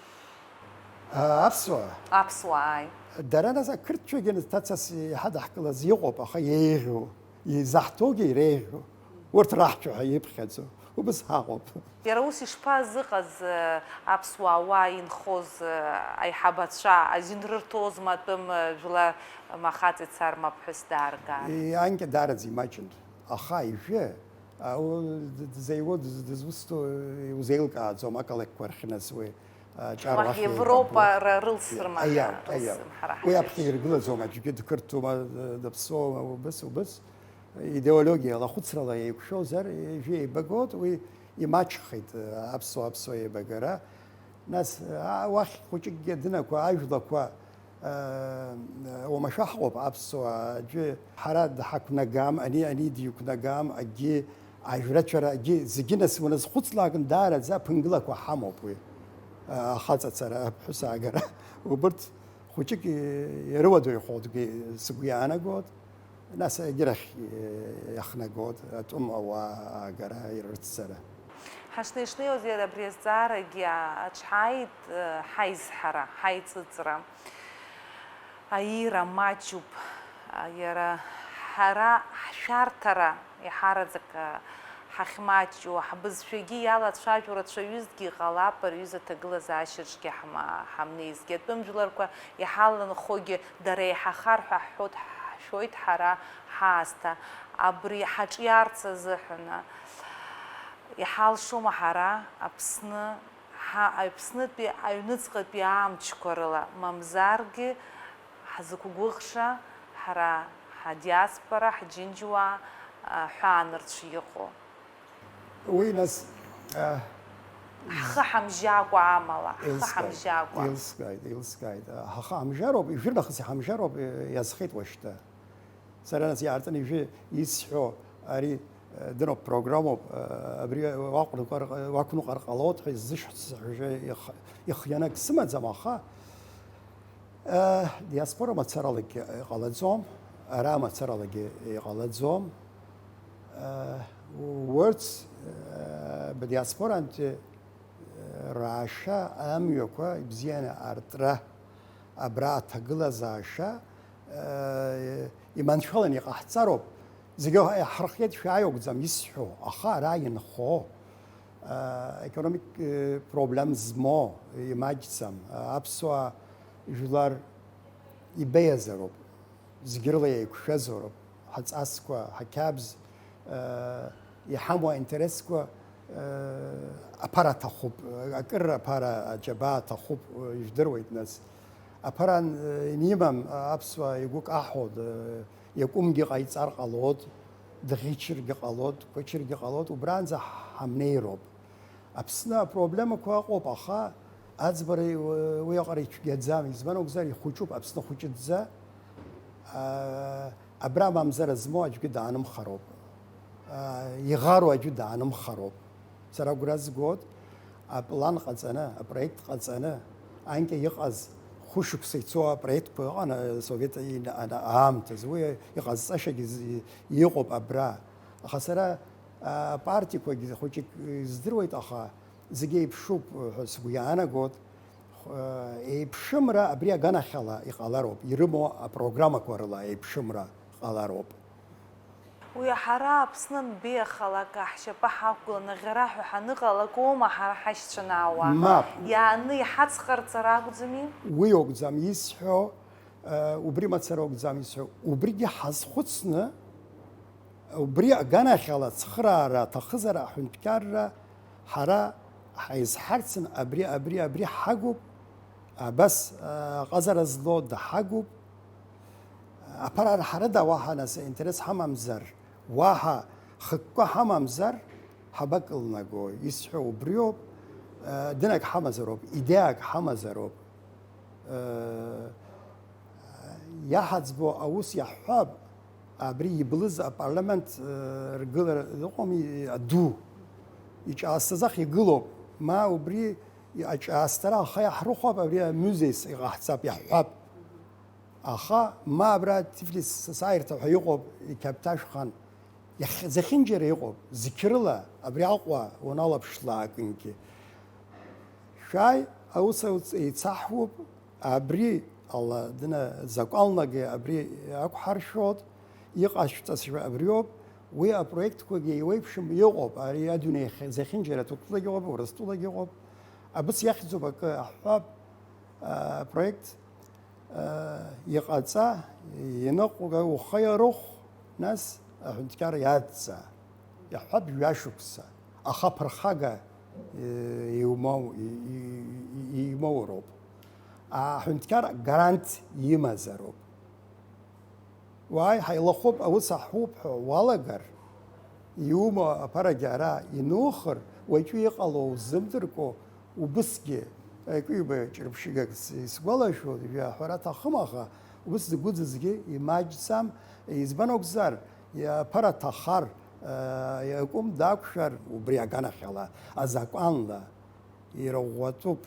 А, аԥсуаа? Аԥсуаа, ааи. Дара нас ақырҭцәагьы ҭацас иҳадаҳкылаз иҟоуп, аха еиӷьу, изаҳҭогьы иреиӷьу. Урҭ раҳцәа ҳәа иԥхьаӡо, убыс ҳаҟоуп. Иара ус ишԥазыҟаз, э, аԥсуаа уа инхоз, э, аиҳабацәа, азин рырҭозма атәым, э, жәла махаҵ ицарма аԥҳәыс дааргар? Е, анкьа даараӡа имаҷын. Аха ижәы, а, у, д-, дзеиуоу, дыз-, дызусҭоу, э, иузеилкааӡом, ақалақьқәа рахьыназ уи, а, ҿар уахь уахь Европа еибабо. Ра-, рылсрым, Аиа, ара, аиа. Рылсрым, ҳара Уи ҳашәеиԥш. Аԥхьа иргылаӡом, аӡәгьы дқырҭума, д-, даԥсуоума, убыс, убыс. Идеологиала, хәыцрала еиқәшәозар, ижәы еибагоит, уи имаҷхеит, аԥсуа, аԥсуа еибагара. Нас, а, уахь хәыҷыкгьы адынақәа, ажәлақәа, а, уамашәа ҳҟоуп, аԥсуаа, аӡәы ҳара дҳақәнагам, ани, ани диқәнагам, акгьы, ажәрацәара, акгьы, зегьы нас уназхәыцлак, даараӡа аԥынгылақәа ҳамоуп уи. Ахаҵацара, аԥҳәыс аагара, убырҭ хәыҷык ирыуадаҩхоит сгәы иаанагоит, нас егьырахь иахнагоит атәым ауаа аагара, ирыцҵара. Ҳашнеи-шнеиуаз иара абри азҵаарагьы аҿҳаит, ҳаизҳара, ҳаиҵыҵра, аира маҷуп, иара ҳара ҳшәарҭара еиҳараӡак ҳахьмаҷу, ҳбызшәагьы иалацәажәо рацәаҩызҭгьы иҟалап, рҩыза ҭагылазаашьаҿгьы ҳамнеизгьы. Атәым жәларқәа иҳаланхогьы дара еиҳахар ҳәа ҳҳәоит, ҳшәоит ҳара ҳаасҭа. Абри ҳаҿиарц азыҳәан иҳалшома ҳара Аԥсны, ҳа Аԥснытәи аҩныҵҟатәи амчқәа рыла, мамзаргьы ҳзықәгәыӷша ҳара ҳадиаспора, ҳџьынџьуаа ҳәаанырцә иҟоу? Уи нас ҳхы ҳамжьакәа амала, ҳхы ҳамжьакәа. Илскааит, илскааит. Ҳхы ҳамжьароуп, ижәыр нахыс иҳамжьароуп, иазхеит уашьҭа. Сара нас иаартын ижәы исҳәо ари дыноуп, программоуп, абри уақәныҟәар ҟалоит ҳәа иззышәҳәац ҳәа ихианак сымаӡам, аха Диаспора мацаралагьы иҟалаӡом, ара мацаралагьы иҟалаӡом. Урҭ бдиаспорантәи раашьа амҩақәа ибзианы артра, абра аҭагылазаашьа иманшәаланы иҟаҳҵароуп. Зегьы иаҳархиеит, шәааи акәӡам исҳәо, аха ара инхо, економик проблем змоу, имаҷӡам, аԥсуаа жәлар ибеиазароуп, зегьы рыла еиқәшәазароуп, ҳаҵасқәа, ҳақьабз, иҳамоу аинтересқәа аԥара аҭахуп, акыр аԥара аџьабаа аҭахуп, ижәдыруеит нас. Аԥара ан-, анимам, аԥсуаа игәы каҳауа, д-, иакәымгьы ҟаиҵар ҟалоит, дӷьычыргьы ҟалоит, қәычыргьы ҟалоит, убранӡа ҳамнеироуп. Аԥсны апроблемақәа ыҟоуп, аха аӡбара уи, уи аҟара ицәгьаӡам, избан акәзар, ихәыҷуп, Аԥсны хәыҷыӡӡа. А, абра мамзара змоу аӡәгьы даанымхароуп. А, иӷару аӡәы даанымхароуп. Сара агәра згоит, аплан ҟаҵаны, апроект ҟаҵаны, анкьа иҟаз хәышықәса ицо апроектқәа ыҟан, асовет ин-, ана-, аамҭазы, уи иҟазҵашьагьы з-, иҟоуп абра. Аха сара, а, апартиақәагьы хәыҷык издыруеит, аха зегьы еиԥшуп ҳәа сгәы иаанагоит. Х-, еиԥшымра абри аганахьала иҟалароуп, ирымоу апрограммақәа рыла еиԥшымра ҟалароуп. Уи ҳара Аԥсны анбеиахалак, ҳшьапы ҳақәгыланы ӷьараҳәа ҳаныҟалак аума ҳара ҳашьцәа анаауа? Мап. Иааны иҳацҟарҵар акәӡами? Уи акәӡам исҳәо, э, убри мацара акәӡам исҳәо. Убригьы ҳазхәыцны, убри аганахьала ацхыраара аҭахызар аҳәынҭқарра ҳара ҳаизҳарцын, абри, абри, абри ҳагуп, абас, э, аҟазара злоу даҳагуп. Аԥара ҳарыда уаҳа нас интерес ҳамамзар, уаҳа хықәкы ҳамамзар, ҳабакылнаго? Исҳәо убриоуп, э, дынак ҳамазароуп, идеиак ҳамазароуп. Э, иаҳаӡбо аус иаҳҳәап, абри иблыз апарламент, э, ргылара ыҟоуми, аду, иҿаасҭазах игылоуп, ма убри аҿаасҭара аха иаҳрыхәап, абри амузеис иҟаҳҵап, иаҳҳәап. Аха ма абра Tiflis Society ҳәа иҟоуп, иқьаԥҭажәхан, иахь-, зехьынџьара иҟоуп, зқьрыла абри Аҟәа уналаԥшлакынгьы. Шәааи, аус еицаҳуп, абри ала дына закәанлагьы абри ақәҳаршәоит, иҟашәҵаз абриоуп, уи апроектқәагьы еиуеиԥшым иҟоуп, ари адунеи ахь-, зехьынџьара Ҭырқәтәылагьы ыҟоуп, Урыстәылагьы ыҟоуп, абыс иахьӡуп акы аҳәҳәап, апроект Иҟаҵа, иныҟәга ухы иарыхә, нас аҳәынҭқар иадҵа, иаҳҳәап, жәашықәса, аха аԥырхага, э, иумоу, и-, и-, и-, имоуроуп. Аҳәынҭқар гарант имазароуп. Уааи, ҳаилахәуп, аус аҳуп ҳәа уалагар, иумоу аԥарагьы ара инухыр, уаҵәы иҟало узымдыркәо, убысгьы, акыҩба ҿырԥшыгак с-, исгәалашәоит, жәа аҳәара аҭахым, аха убыс згәыӡызгьы имаҷӡам, избан акәзар, аԥара ҭахар, а, иакәым дақәшәар, убри аганахьала, азакәанла, ирӷәӷәатәуп.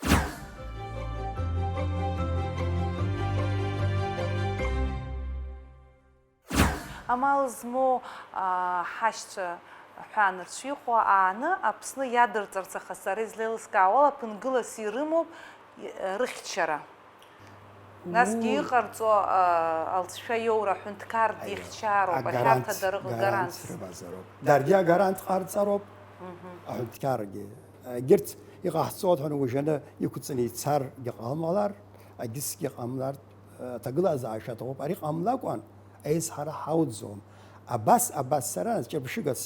Амал змоу, аа, ҳашьцәа ҳәа анырцә иҟоу ааны Аԥсны иадырҵарц ахасара излеилыскаауала ԥынгылас ирымоуп, и-, рыхьчара. Насгьы Уу. Иҟарҵо, аа, алҵшәа иоура аҳәынҭқар Аио. Дихьчароуп, Агарант, аҳәарҭа дарыҟ-, гарант гарант. Рымазароуп. Даргьы агарант ҟарҵароуп, Мгм. Аҳәынҭқаргьы. Егьырҭ иҟаҳҵоит ҳәа уажәаны иқәҵаны ицаргьы ҟамлар, агьысгьы ҟамлар, аҭагылазаашьа аҭахуп. Ари ҟамлакәан, аизҳара ҳауӡом. Абас, абас сара ҷаԥшьыгас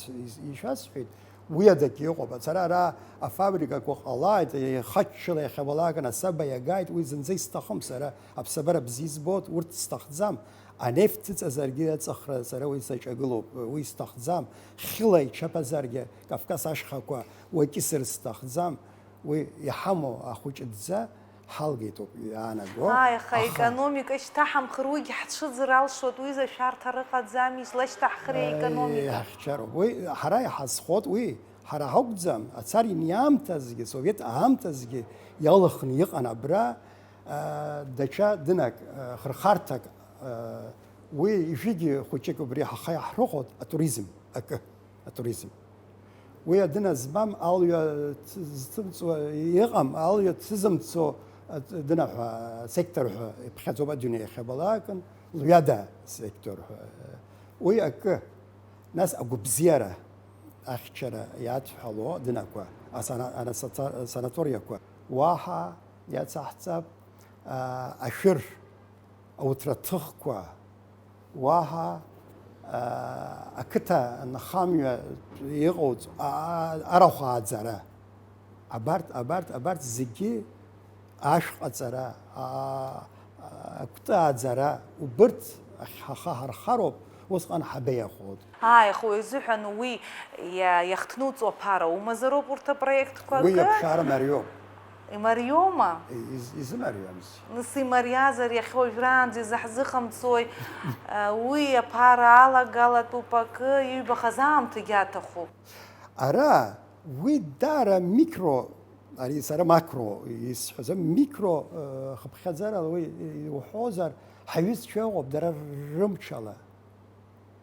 ишәасҳәеит, уи адагьы ыҟоуп. Ацара ара афабрикақәа ҟалааит, ихаччыла иахьабалакын асаба иагаит, уи зынӡа исҭахым сара, аԥсабара бзиа избоит, урҭ сҭахӡам. Анефт ҭыҵазаргьы аҵыхра сара уи саҿагылоуп, уи сҭахӡам. Хьыла ичаԥазаргьы Кавказ ашьхақәа уакьысыр сҭахӡам, уи иҳамоу ахәыҷыдӡа ҳалгеит ауп иаанаго. Ааи, аха аха аекономика шьҭаҳамхыр, уигьы ҳцәыӡыр алшоит, уи зашәарҭа рыҟаӡами, излашьҭаҳхри аекономика? Иаҳхьчароуп. Уи ҳара иҳазхоит, уи ҳара ҳакәӡам, ацар иамҭазгьы, Совет аамҭазгьы иалахны иҟан абра, а, даҽа дынак, а, хырхарҭак, а, уи ижәигьы хәыҷык убри ҳаха иаҳрыхәоит, атуризм акы. Атуризм. Уи адына змам, алҩа ҭ-, зҭымҵуа иҟам, алҩа ҭызымҵо ат-, дына ҳәа, сектор ҳәа иԥхьаӡоуп адунеи иахьабалакын, лҩада сектор ҳәа. Уи акы, нас агәыбзиара ахьчара иадҳәало дынақәа, асана-, анасата-, санаториақәа, уаҳа иацаҳҵап, а, ашәыр, ауҭраҭыхқәа, уаҳа, аа, ақыҭа нхамҩа иҟоуҵ-, аа, арахә ааӡара. Абарҭ, абарҭ, абарҭ зегьы ашә ҟаҵара, аа, акәты ааӡара, убырҭ ахь ҳаха ҳархароуп, усҟан ҳабеиахоит. Ааи, аха уи азыҳәан уи иа-, иахҭнуҵо аԥара умазароуп урҭ апроектқәа Уи акы? Иаԥшаара мариоуп. Имариоума? Из-, изымариамзи. Нас имариазар, иахьа уажәраанӡа изаҳзыҟамҵои? Уи аԥара алагалатәуп акы, иҩбахаз аамҭагьы аҭахуп. Ара уи даара микро, ари сара макро исҳәаӡом, микро, э, хыԥхьаӡарала уи иуҳәозар, ҳаҩызцәа ыҟоуп, дара рымчала.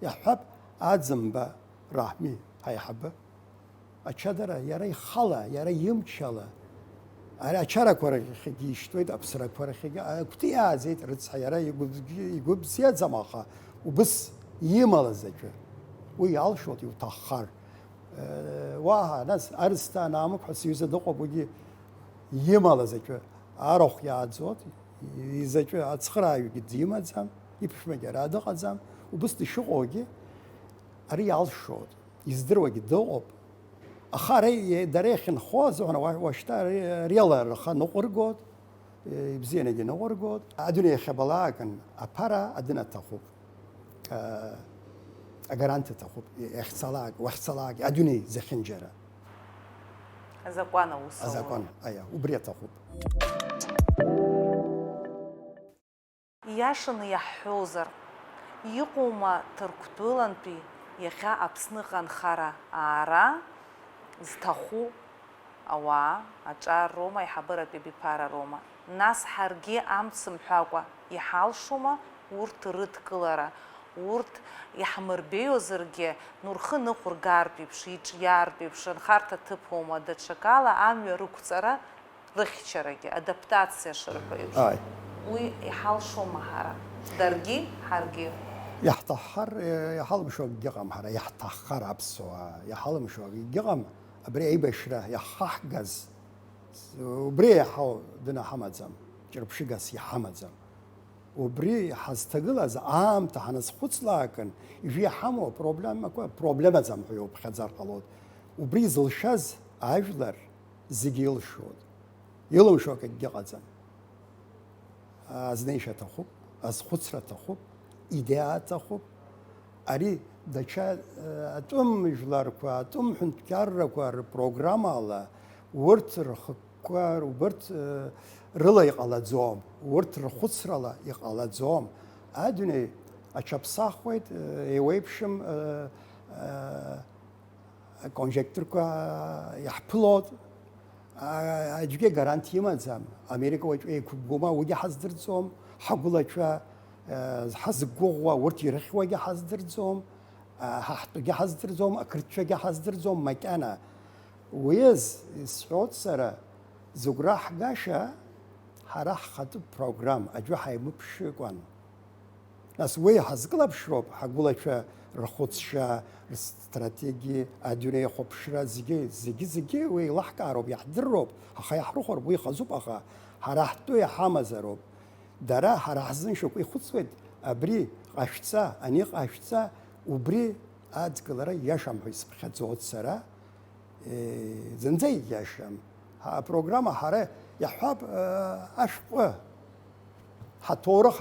Иаҳҳәап, Аӡынба Раҳми ҳаиҳабы. Ачадара иара ихала, иара имчала, ари ачарақәа рахьгьы ишьҭуеит, аԥсрақәа рахьгьы, акәты иааӡеит рыцҳа, иара игәы-, игәы бзиаӡам, аха убыс имала заҵәы. Уи иалшоит, иуҭаххар. Э, уаҳа, нас, Арсҭаа Наамықә ҳәа сҩыза дыҟоуп, уигьы имала заҵәы арахә иааӡоит, изаҵәы ацхырааҩгьы димаӡам, иԥшәмагьы ара дыҟаӡам, убыс дышыҟоугьы, ари иалшоит, издыруагьы дыҟоуп. Аха ара, дара иахьынхо азыҳәан, уа-, уашьҭа ари, ари ала рхы ныҟәыргоит, ибзианагьы ныҟәыргоит. Адунеи иахьабалаакын, аԥара адын аҭахуп. Агарант аҭахуп, иахьцалак, уахьцалак, адунеи зехьынџьара. Азакәан аус Азакәан, аура. Аиа, убри аҭахуп. Ииашаны иаҳҳәозар, иҟоума Ҭырқәтәылантәи иахьа Аԥсныҟа анхара аара зҭаху ауаа, аҿар роума, аиҳабыратәи абиԥара роума? Нас ҳаргьы амц мҳәакәа иҳалшома урҭ рыдкылара? Урҭ иаҳмырбеиозаргьы, ну, рхы ныҟәыргартә еиԥш, иҿиартә еиԥш, анхарҭа ҭыԥ аума, даҽакала амҩа рықәҵара, рыхьчарагьы, адаптациа шырҳәо еиԥш. Ааи. Уи иҳалшома ҳара? Даргьы, ҳаргьы. Иаҳҭаххар, э, иҳалымшо акгьы ыҟам ҳара, иаҳҭаххар аԥсуаа, иҳалымшо акгьы ыҟам, абри аибашьра иаҳхаҳгаз, убри еиҳау дына ҳамаӡам, ҿырԥшыгас иҳамаӡам. Убри ҳазҭагылаз аамҭа ҳаназхәыцлаакын, ижәы иҳамоу апроблемақәа проблемаӡам ҳәа иуԥхьаӡар ҟалоит. Убри изылшаз ажәлар зегьы илшоит. Илымшо акгьы ыҟаӡам. Азнеишьа аҭахуп, азхәыцра аҭахуп, идеиа аҭахуп. Ари даҽа, э, атәым жәларқәа, атәым ҳәынҭқаррақәа рпрограммала урҭ рхықәкы, убырҭ, э, рыла иҟалаӡом, урҭ рхәыцрала иҟалаӡом. Адунеи аҽаԥсахуеит, э, еиуеиԥшым, э, э, аконжекторқәа иаҳԥылоит. А-, аӡәгьы гарант имаӡам. Америка уаҵәы еиқәыбгома, уигьы ҳаздырӡом. Ҳагәылацәа, Ҳазықәгәыӷуа урҭ ирыхьуагьы ҳаздырӡом, ҳа ҳтәгьы ҳаздырӡом, ақырҭцәагьы ҳаздырӡом макьана. Уи азы исҳәоит сара, зыгәра ҳгаша ҳара ҳхатәы программа, аӡәы ҳаимыԥшыкәан. Нас уи ҳазкылаԥшроуп, ҳагәылацәа рхәыцшьа, рстратегиа, адунеи ахәаԥшра, зегьы, зегьы, зегьы уи еилаҳкаароуп, иаҳдырроуп, аха иаҳрыхәароуп, уи хазуп, аха ҳара ҳтәы иҳамазароуп. Дара ҳара ҳзын шьоукы ихәыцуеит, абри ҟашәҵа, ани ҟашәҵа, убри адкылара ииашам ҳәа исыԥхьаӡоит сара. Зынӡа ииашам. Ҳа-, апрограмма ҳара иаҳҳәап, ашәҟәы, ҳаҭоурых,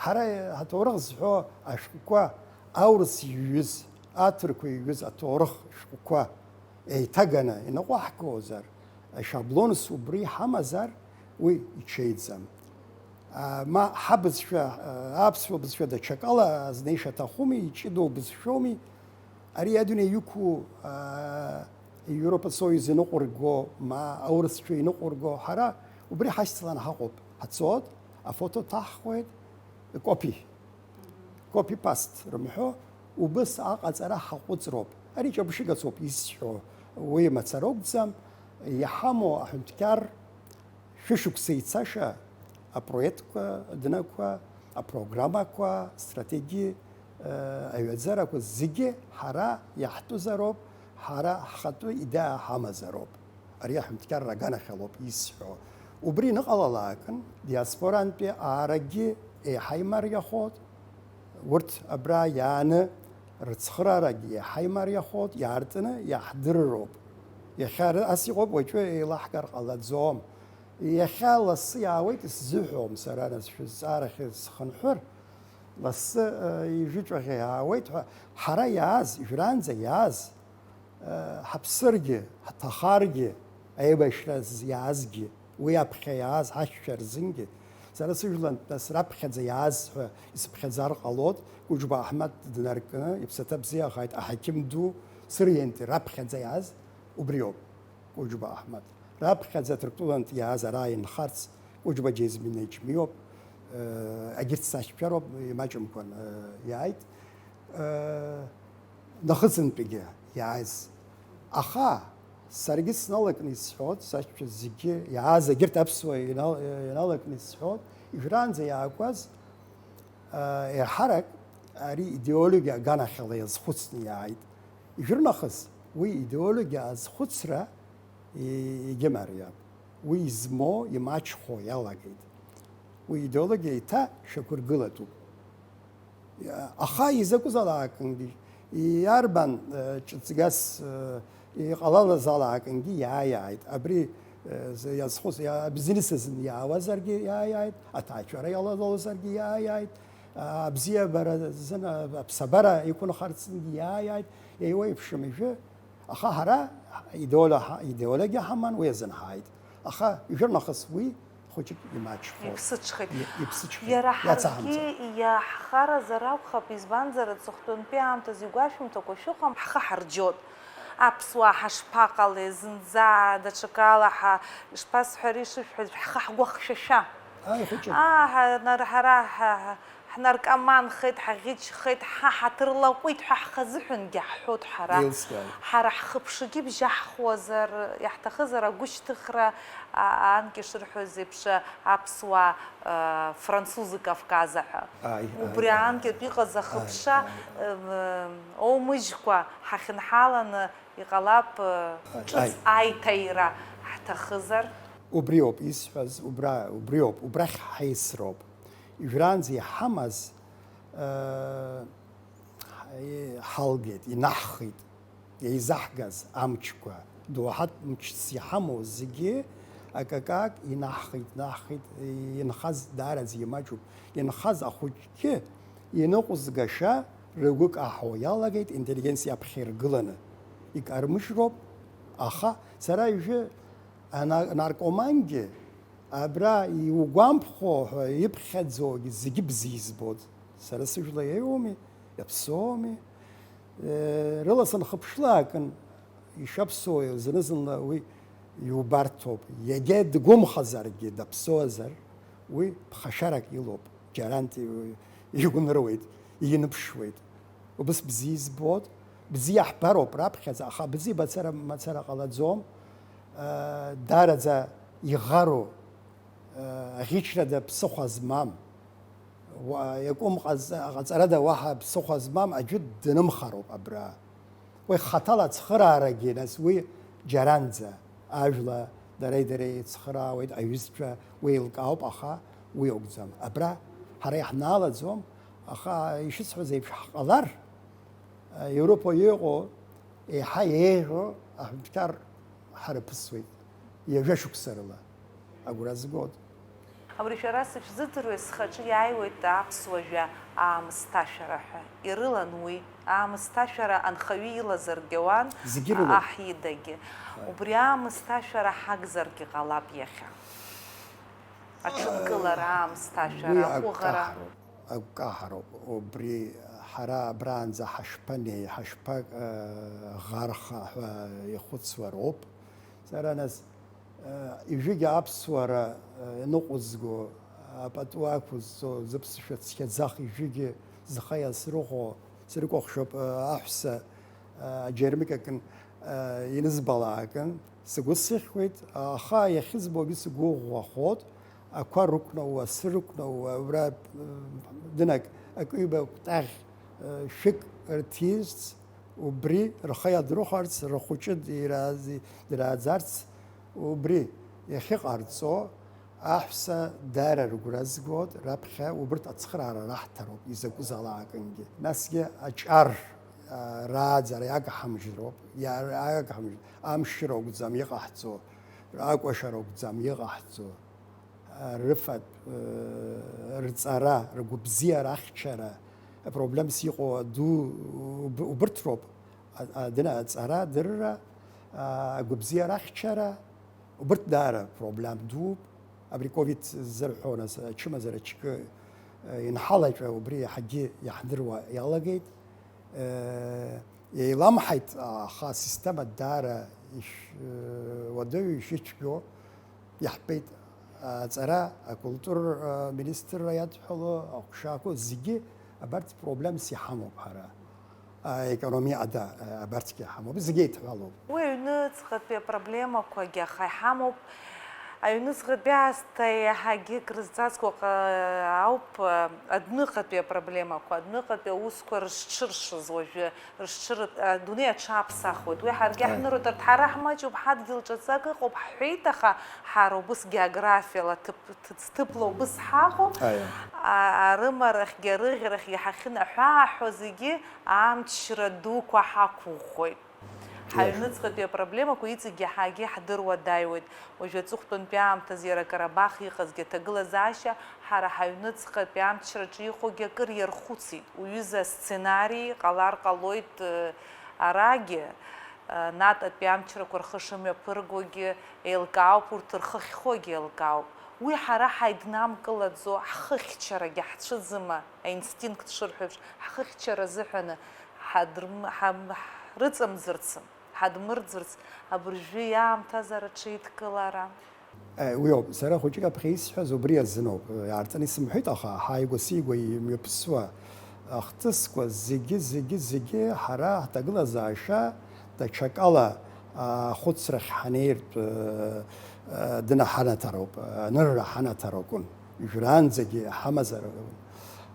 ҳара ҳаҭоурых зҳәо ашәҟәқәа, аурыс иҩыз, аҭырқәа иҩыз аҭоурых шәҟәқәа еиҭаганы иныҟәаҳгозар, ашаблонс убри ҳамазар, уи иҽеиӡам. А, ма ҳабызшәа, а, аԥсуа бызшәа даҽакала азнеиша аҭахуми, иҷыдоу бызшәоуми, ари адунеи иқәу, а, Европа Союз иныҟәырго, ма аурысшәа иныҟәырго, ҳара убри ҳашьцылан ҳаҟоуп, ҳцоит, афото ҭаҳхуеит, копи. Копи-паст рымҳәо, убыс аҟаҵара ҳаҟәыҵроуп. Ари ҿырԥшыгацоуп исҳәо, уи мацара акәӡам, иҳамоу аҳәынҭқар шәышықәса ицаша апроектқәа, аднықәа, апрограммақәа, стратегиа, э, аҩаӡарақәа зегьы ҳара иаҳтәызароуп, ҳара ҳхатәы идеиа ҳамазароуп. Ари аҳәынҭқарра аганахьалоуп исҳәо. Убри ныҟалалаакын, диаспорантәи аарагьы еиҳа имариахоит. Урҭ абра иааны рыцхыраарагьы еиҳа имариахоит, иаартны иаҳдырроуп. Иахьа ас иҟоуп, уаҵәы еилаҳкаар ҟалаӡом. Иахьа лассы иаауеит, исзыҳәом сара, нас шәызҵаарахь схынҳәыр, лассы, э, ижәытәаӷьа иаауеит ҳәа, ҳара иааз, ижәраанӡа иааз, ҳаԥсыргьы, ҳҭахаргьы, аибашьра азы иаазгьы, уи аԥхьа иааз ҳашьцәа рзынгьы, сара сыжәлантә нас раԥхьаӡа иааз ҳәа исыԥхьаӡар ҟалоит, Кәыџьба Аҳмаҭ днаркны, иԥсаҭа бзиахааит, аҳақьым ду Сырианти раԥхьаӡа иааз убриоуп, Кәыџьба Аҳмаҭ. Раԥхьаӡа Ҭырқәтәылантә иааз ара инхарц, Кәыџьба Џьезминач миоуп, егьырҭ сашьцәа роуп, имаҷымкәан, э, иааит. Э, нахыҵынтәигьы иааиз. Аха саргьы сналакны исҳәоит, сашьцәа зегьы иааз, егьырҭ аԥсуа инал-, иналакны исҳәоит, ижәраанӡа иаакәаз, э, еиҳарак ари идеологиа аганахьала иазхәыцны иааит. Ижәыр нахыс уи идеологиа азхәыцра и-, егьымариам. Уи измоу имаҷхо иалагеит. Уи идеологиа еиҭа шьақәыргылатәуп. Аха изакәызаалакгьы, иарбан, э, ҿыҵгас, э, иҟалалазаалакгьы иааиааит. Абри, э, з-, иазхәыц-, иа-, абизнес азын иаауазаргьы иааиааит, аҭаацәара иалалозаргьы иааиааит, а, абзиабара азын, а, аԥсабара иқәынхарцгьы иааиааит, еиуеиԥшым ижәы. Аха ҳара идеоло-, идеологиа ҳаман, уи азын ҳааит. Аха ижәыр нахыс уи хәыҷык имаҷхоит. Иԥсыҽхеит. И-, иԥсыҽхеит. Иара иацаҳамҵан. Ҳаргьы иаҳхаразар акәхап, избанзар, аҵыхәтәантәи аамҭазы игәашәымҭақәа шәыҟам, ҳхы ҳарџьот. Аԥсуаа ҳашԥаҟалеи, зынӡа даҽакала ҳа, ишԥасҳәари, ишышәҳәаз, ҳхы ҳгәы ахшәашәа. Ааи, хәыҷык. Аа, ҳа-, нар-, ҳара ҳа-, ҳа-, Ҳнаркоманхеит, ҳаӷьычхеит, ҳа ҳаҭыр лаҟәит ҳәа ҳхазыҳәангьы ҳҳәоит ҳара. Еилыскааит. Ҳара ҳхыԥшгьы бжьаҳхуазар, иаҳҭахызар агәышьҭыхра, а, анкьа шырҳәоз еиԥш, аԥсуаа, а, французы Кавказа ҳәа. Ааи, ааи, убри ааи. Анкьатә иҟаз ахыԥша, ааи, ааи. М, оумыжькәа ҳахьынҳаланы иҟалап, ы, ааи, ҿыц ааи. Аиҭаира ҳҭахызар. Убриоуп исҳәаз, убра-, убриоуп, убрахь ҳаисроуп. Ижәраанӡа иҳамаз, э, ҳалгеит, инаҳхит, еизаҳгаз амчқәа, доуҳатә мчс иҳамоу зегьы акакак инаҳхит, наҳхит, инхаз даараӡа имаҷуп. Инхаз ахәыҷгьы иныҟәызгаша рыгәы каҳауа иалагеит, интеллигенциа аԥхьа иргыланы. Икармыжьроуп, аха сара ижәы ана-, наркомангьы Абра иугәамԥхо ҳәа иԥхьаӡогьы зегьы бзиа избоит. Сара сыжәла иеиуоуми, иаԥсоуми? Э, рыла санхыԥшлакын, ишаԥсоу зны-зынла уи иубарҭоуп. Иагьа дгәымхазаргьы, даԥсоуазар, уи ԥхашьарак илоуп. Џьарантәи игәныруеит, иныԥшуеит. Убыс бзиа избоит, бзиа ҳбароуп раԥхьаӡа, аха бзиа мацара, мацара ҟалаӡом. Даараӡа иӷароу, аӷьычрада ԥсыхәа змам, уа-, иакәым ҟаз-, ҟаҵарада уаҳа ԥсыхәа змам аӡәы днымхароуп абра. Уи хаҭала ацхыраарагьы, нас, уи џьаранӡа, ажәла дареи дареи еицхыраауеит, аҩызцәа уи еилкаауп, аха уи акәӡам. Абра ҳара иаҳнаалаӡом, аха ишысҳәаз еиԥш ҳҟалар, Европа иҟоу еиҳа еиӷьу аҳәынҭқар ҳарыԥсуеит, ҩажәа шықәса рыла. Агәра згоит. Абри шәара сышәзыӡырҩуеит, схаҿы иааиуеит аԥсуа жәа аамысҭашәара ҳәа. Ирылан уи, аамысҭашәара анхаҩы илазаргьы ауан, зегьы ирылан, аҳ идагьы. Ҳаи. Убри аамысҭашәара ҳагзаргьы ҟалап иахьа. Аҽынкылара, аамысҭашәара, уи аҟәыӷара. Агәкаҳароуп, агәкаҳароуп. Убри ҳара абраанӡа ҳашԥанеи, ҳашԥа-, ы, ӷарха ҳәа ихәыцуа роуп. Сара нас Ижәигьы аԥсуара ианыҟәызго, апату ақәызҵо, зыԥсышәа цқьаӡах ижәигьы зхы иасрыхәо срыкәыхшоуп, аҳәса аџьармыкьакын, инызбалаакын, сгәы сыхьуеит, аха иахьызбогьы сгәы ӷәӷәахоит, ақәа рықәнаууа, асы рықәнаууа, убра, дынак, акыҩба кәтаӷь шәык рҭизц, Убри рхы иадырхәарц, рхәыҷы дираази-, дырааӡарц, убри иахьыҟарҵо, аҳәса даара рыгәра згоит, раԥхьа убырҭ ацхыраара раҳҭароуп, изакәызаалакгьы. Насгьы аҿар, а, рааӡара иагҳамжьроуп, иа-, иагҳамжь-, амшира акәӡам иҟаҳҵо, акәашара акәӡам иҟаҳҵо. Рыфатә, рҵара, ргәыбзиара ахьчара, апроблемс иҟоу аду уб-, убырҭ роуп. А-, адына аҵара, адырра, а, агәыбзиара ахьчара, убырҭ даара проблем дууп. Абри ковид ззырҳәо, нас, ачымазара ачкы, э, инҳалаиҵәа, убри иаҳагьы иаҳдыруа иалагеит. Э, еиламҳаит, аха асистема даара иш-, э, уадаҩу ишицәгьоу. Иаҳтәеит аҵара, акультура министрра иадҳәало, аҟәшақәа зегьы абарҭ проблемс иҳамоуп ҳара. Аекономиа ада, абарҭгьы иҳамоуп, зегьы еидҳәалоуп. Уи аҩныҵҟатәи апроблемақәагьы аха иҳамоуп. Аҩныҵҟатәи аасҭа еиҳагьы крызҵазкуа ҟа-, ауп, адәныҟатәи апроблемақәа, адәныҟатәи аусқәа рызҽыршаз уажәы рыҽҽыры-, адунеи аҽаԥсахуеит. Уи ҳаргьы Аиа. Ҳныруеит, арҭ ҳара ҳмаҷуп, ҳадгьыл ҿаҵак ыҟоуп ҳҳәеит, аха ҳара убыс географиала ҭыԥ-, ҭыӡ-, ҭыԥла убыс ҳаҟоуп. Аиа. А-, арымарахьгьы, арыӷьарахьгьы ҳахьынаҳәааҳәо зегьы амчра дуқәа ҳақәыӷәӷәоит. Иашоуп. Ҳаҩныҵҟатәи апроблемақәа иҵегь иаҳагьы ҳдыруа дааиуеит. Уажәы аҵыхәтәантәи аамҭазы иара Карабах иҟазгьы аҭагылазаашьа ҳара ҳаҩныҵҟатәи амчраҿы иҟоугьы акыр иархәыцит. Уҩыза асценари ҟалар ҟалоит, э, арагьы, э, нататәи амчрақәа рхы шымҩаԥыргогьы еилкаауп, урҭ рхы ахьхогьы еилкаауп. Уи ҳара ҳаиднамкылаӡо, ҳхыхьчарагьы ҳцәыӡыма, аинстинкт шырҳәо еиԥш, ҳхыхьчара азыҳәаны ҳадырм-, ҳам-, ҳрыҵамӡырцым. Ҳадмырӡырц абыржәы иаамҭазар аҽеидкылара? Е, уи ауп, сара хәыҷык аԥхьа исҳәаз убри азыноуп. Иаарҵаны исымҳәеит, аха ҳааигәа-сигәа имҩаԥысуа ахҭысқәа зегьы, зегьы, зегьы ҳара ҳҭагылазаашьа даҽакала ахәыцрахь ҳанеиртә, э, э, дына ҳанаҭароуп, анырра ҳанаҭароуп. Ижәраанӡагьы ҳамазар,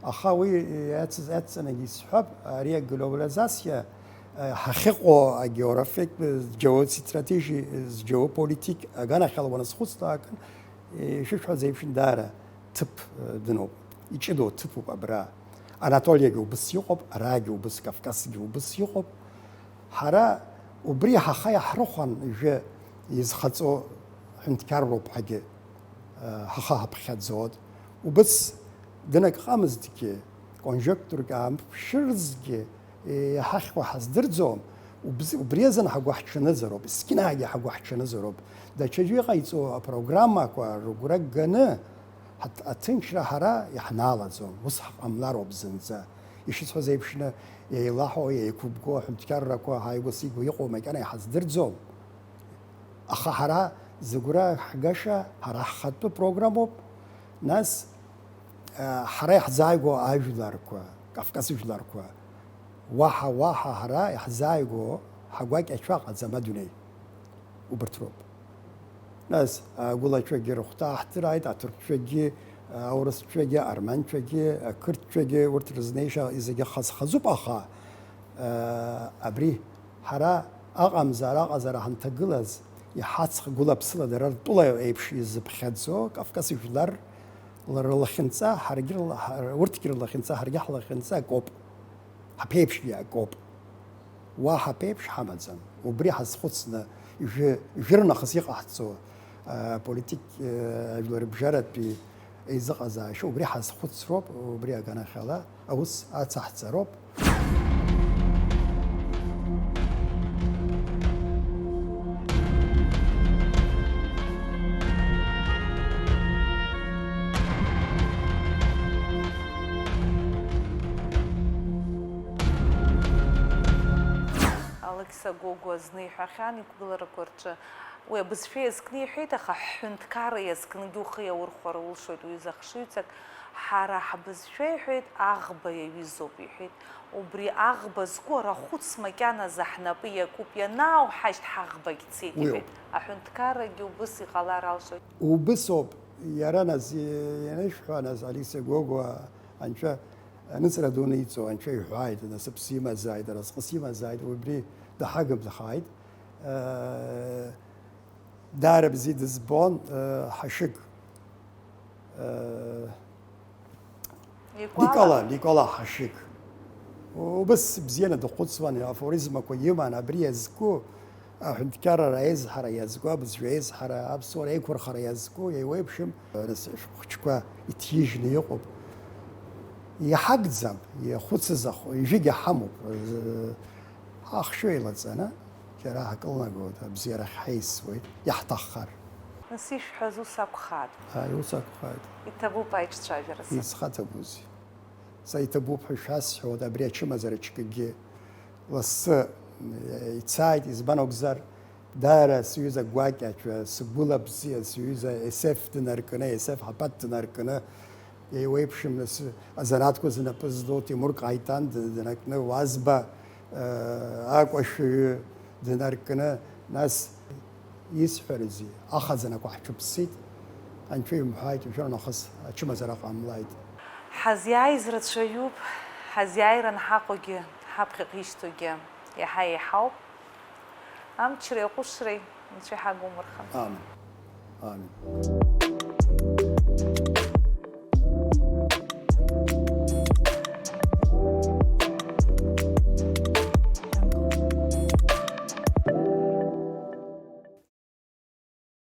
аха уи иац-, иацҵанагьы исҳәап, ари аглобализациа, э, ҳахьыҟоу агеографиатә, э, геостратеги, э, геополитик аганахьала уаназхәыцлак, э, ишышәҳәаз еиԥш, даара ҭыԥ, э, дыноуп, иҷыдоу ҭыԥуп абра. Анатолиагьы убыс иҟоуп, арагьы убыс, Кавказгьы убыс иҟоуп. Ҳара убри ҳаха иаҳрыхәан, ижәы изхаҵо ҳәынҭқарроуп ҳәагьы, э, ҳаха ҳаԥхьаӡоит. Убыс дынак ҟамызҭгьы, конжектурк аамԥшырзҭгьы, э, иҳахьуа ҳаздырӡом. Убз-, убри азын ҳагәаҳҽанызароуп, есқьынагьы ҳагәаҳҽанызароуп. Даҽаӡәы иҟаиҵо апрограммақәа рыгәра ганы, Ҳаҭ-, аҭынчра ҳара иаҳналаӡом, ус ҳҟамлароуп зынӡа. Ишысҳәаз еиԥшны, еилаҳәо, еиқәыбго аҳәынҭқаррақәа ҳааигәа-сигәа иҟоу макьана иҳаздырӡом. Аха ҳара зыгәра ҳгаша ҳара ҳхатәы программоуп, нас, Ҳара иаҳзааигәоу ажәларқәа, Кавказ жәларқәа, уаҳа, уаҳа ҳара иаҳзааигәоу ҳагәакьацәа ҟаӡам адунеи. Убарҭ роуп. Нас агәылацәагьы рыхәҭа аҳҭырааит, аҭырқәцәагьы, аурысцәагьы, арманцәагьы, ақырҭцәагьы, урҭ рызнеишьа зегьы хаз-хазуп, аха, абри ҳара аҟамзаара, аҟазаара ҳанҭагылаз, иҳацхгәылаԥсыла дара ртәыла еиԥш изыԥхьаӡо Кавказ жәлар рлахьынҵа, ҳаргьы рла-, ҳар-, урҭгьы рлахьынҵа, ҳаргьы ҳлахьынҵа акоуп. Ҳаԥеиԥшгьы акоуп. Уа ҳаԥеиԥш ҳамаӡам. Убри ҳазхәыцны, жәы-, жәырнахыс иҟаҳҵо, а, политик, а, жәларбжьаратәи еизыҟазаашьа, убри ҳазхәыцроуп, убри аганахьала аус ацаҳҵароуп. Алықьса Гогәуа зны иҳәахьан иқәгыларақәа рҿы, уи абызшәа иазкны иҳәеит, аха ҳҳәынҭқарра иазкынгьы ухы иаурхәар улшоит, уҩыза ахшыҩҵак. Ҳара ҳбызшәа, иҳәеит, аӷба иаҩызоуп, иҳәеит. Убри аӷба зку арахәыц макьаназы ҳнапы иакуп, ианааухашьҭ ҳаӷбагь цеит, Уиоуп. иҳәеит. Аҳәынҭқаррагьы убыс иҟалар алшоит. Убысоуп, иара нас, ианышәҳәа, нас, Алықьса Гогәуа анцәа аныҵра ду ниҵо, анцәа иҳәааит, насыԥс имазааит, разҟыс имазааит, убри даҳагымзахааит. Э, даара бзиа дызбон, э, Ҳашыг. Э, Никәала. Никола, Никола Ҳашыг. Убыс бзианы дхәыцуан, афоризмақәа иман, абри иазку, аҳәынҭқарра аизҳара иазку, абызшәа аизҳара, аԥсуара аиқәырхара иазку, еиуеиԥшым, нас шәҟәқәа иҭижьны иҟоуп. Иҳагӡам, ихәыцыз ахә-, ижәигьы ҳамоуп. Ахшыҩ еилаҵаны, џьара ҳакылнагоит, абзиарахь ҳаисуеит, иаҳҭаххар. Нас ишәҳәаз ус акәхааит. Ааи, ус акәхааит. Иҭабуп аиҿцәажәара саб. Исхаҭагәузеи? Са иҭабуп ҳәа шәасҳәоит, абри ачымазара ҽкгьы лассы, э, ицааит, избан акәзар, даара сҩыза гәакьацәа, сгәыла бзиа, сҩыза Есеф днаркны, Есеф Ҳапаҭ днаркны, еиуеиԥшым, нас, азанааҭқәа знапы злоу Тимур Ҟаитан д-, днаркны, Уазба, э, акәашаҩы днаркны, нас, исҳәарызеи, ахаӡанақәа ҳҽыԥсит, анцәа имҳәааит, уажәы нахыс ачымазара ҟамлааит. Ҳазиааиз рацәаҩуп, ҳазиааира анҳаҟогьы, ҳаԥхьаҟа ишьҭоугьы иаҳа еиҳауп. Амчреи аҟәышреи Анцәа иҳагумырхан. Амин. Амин.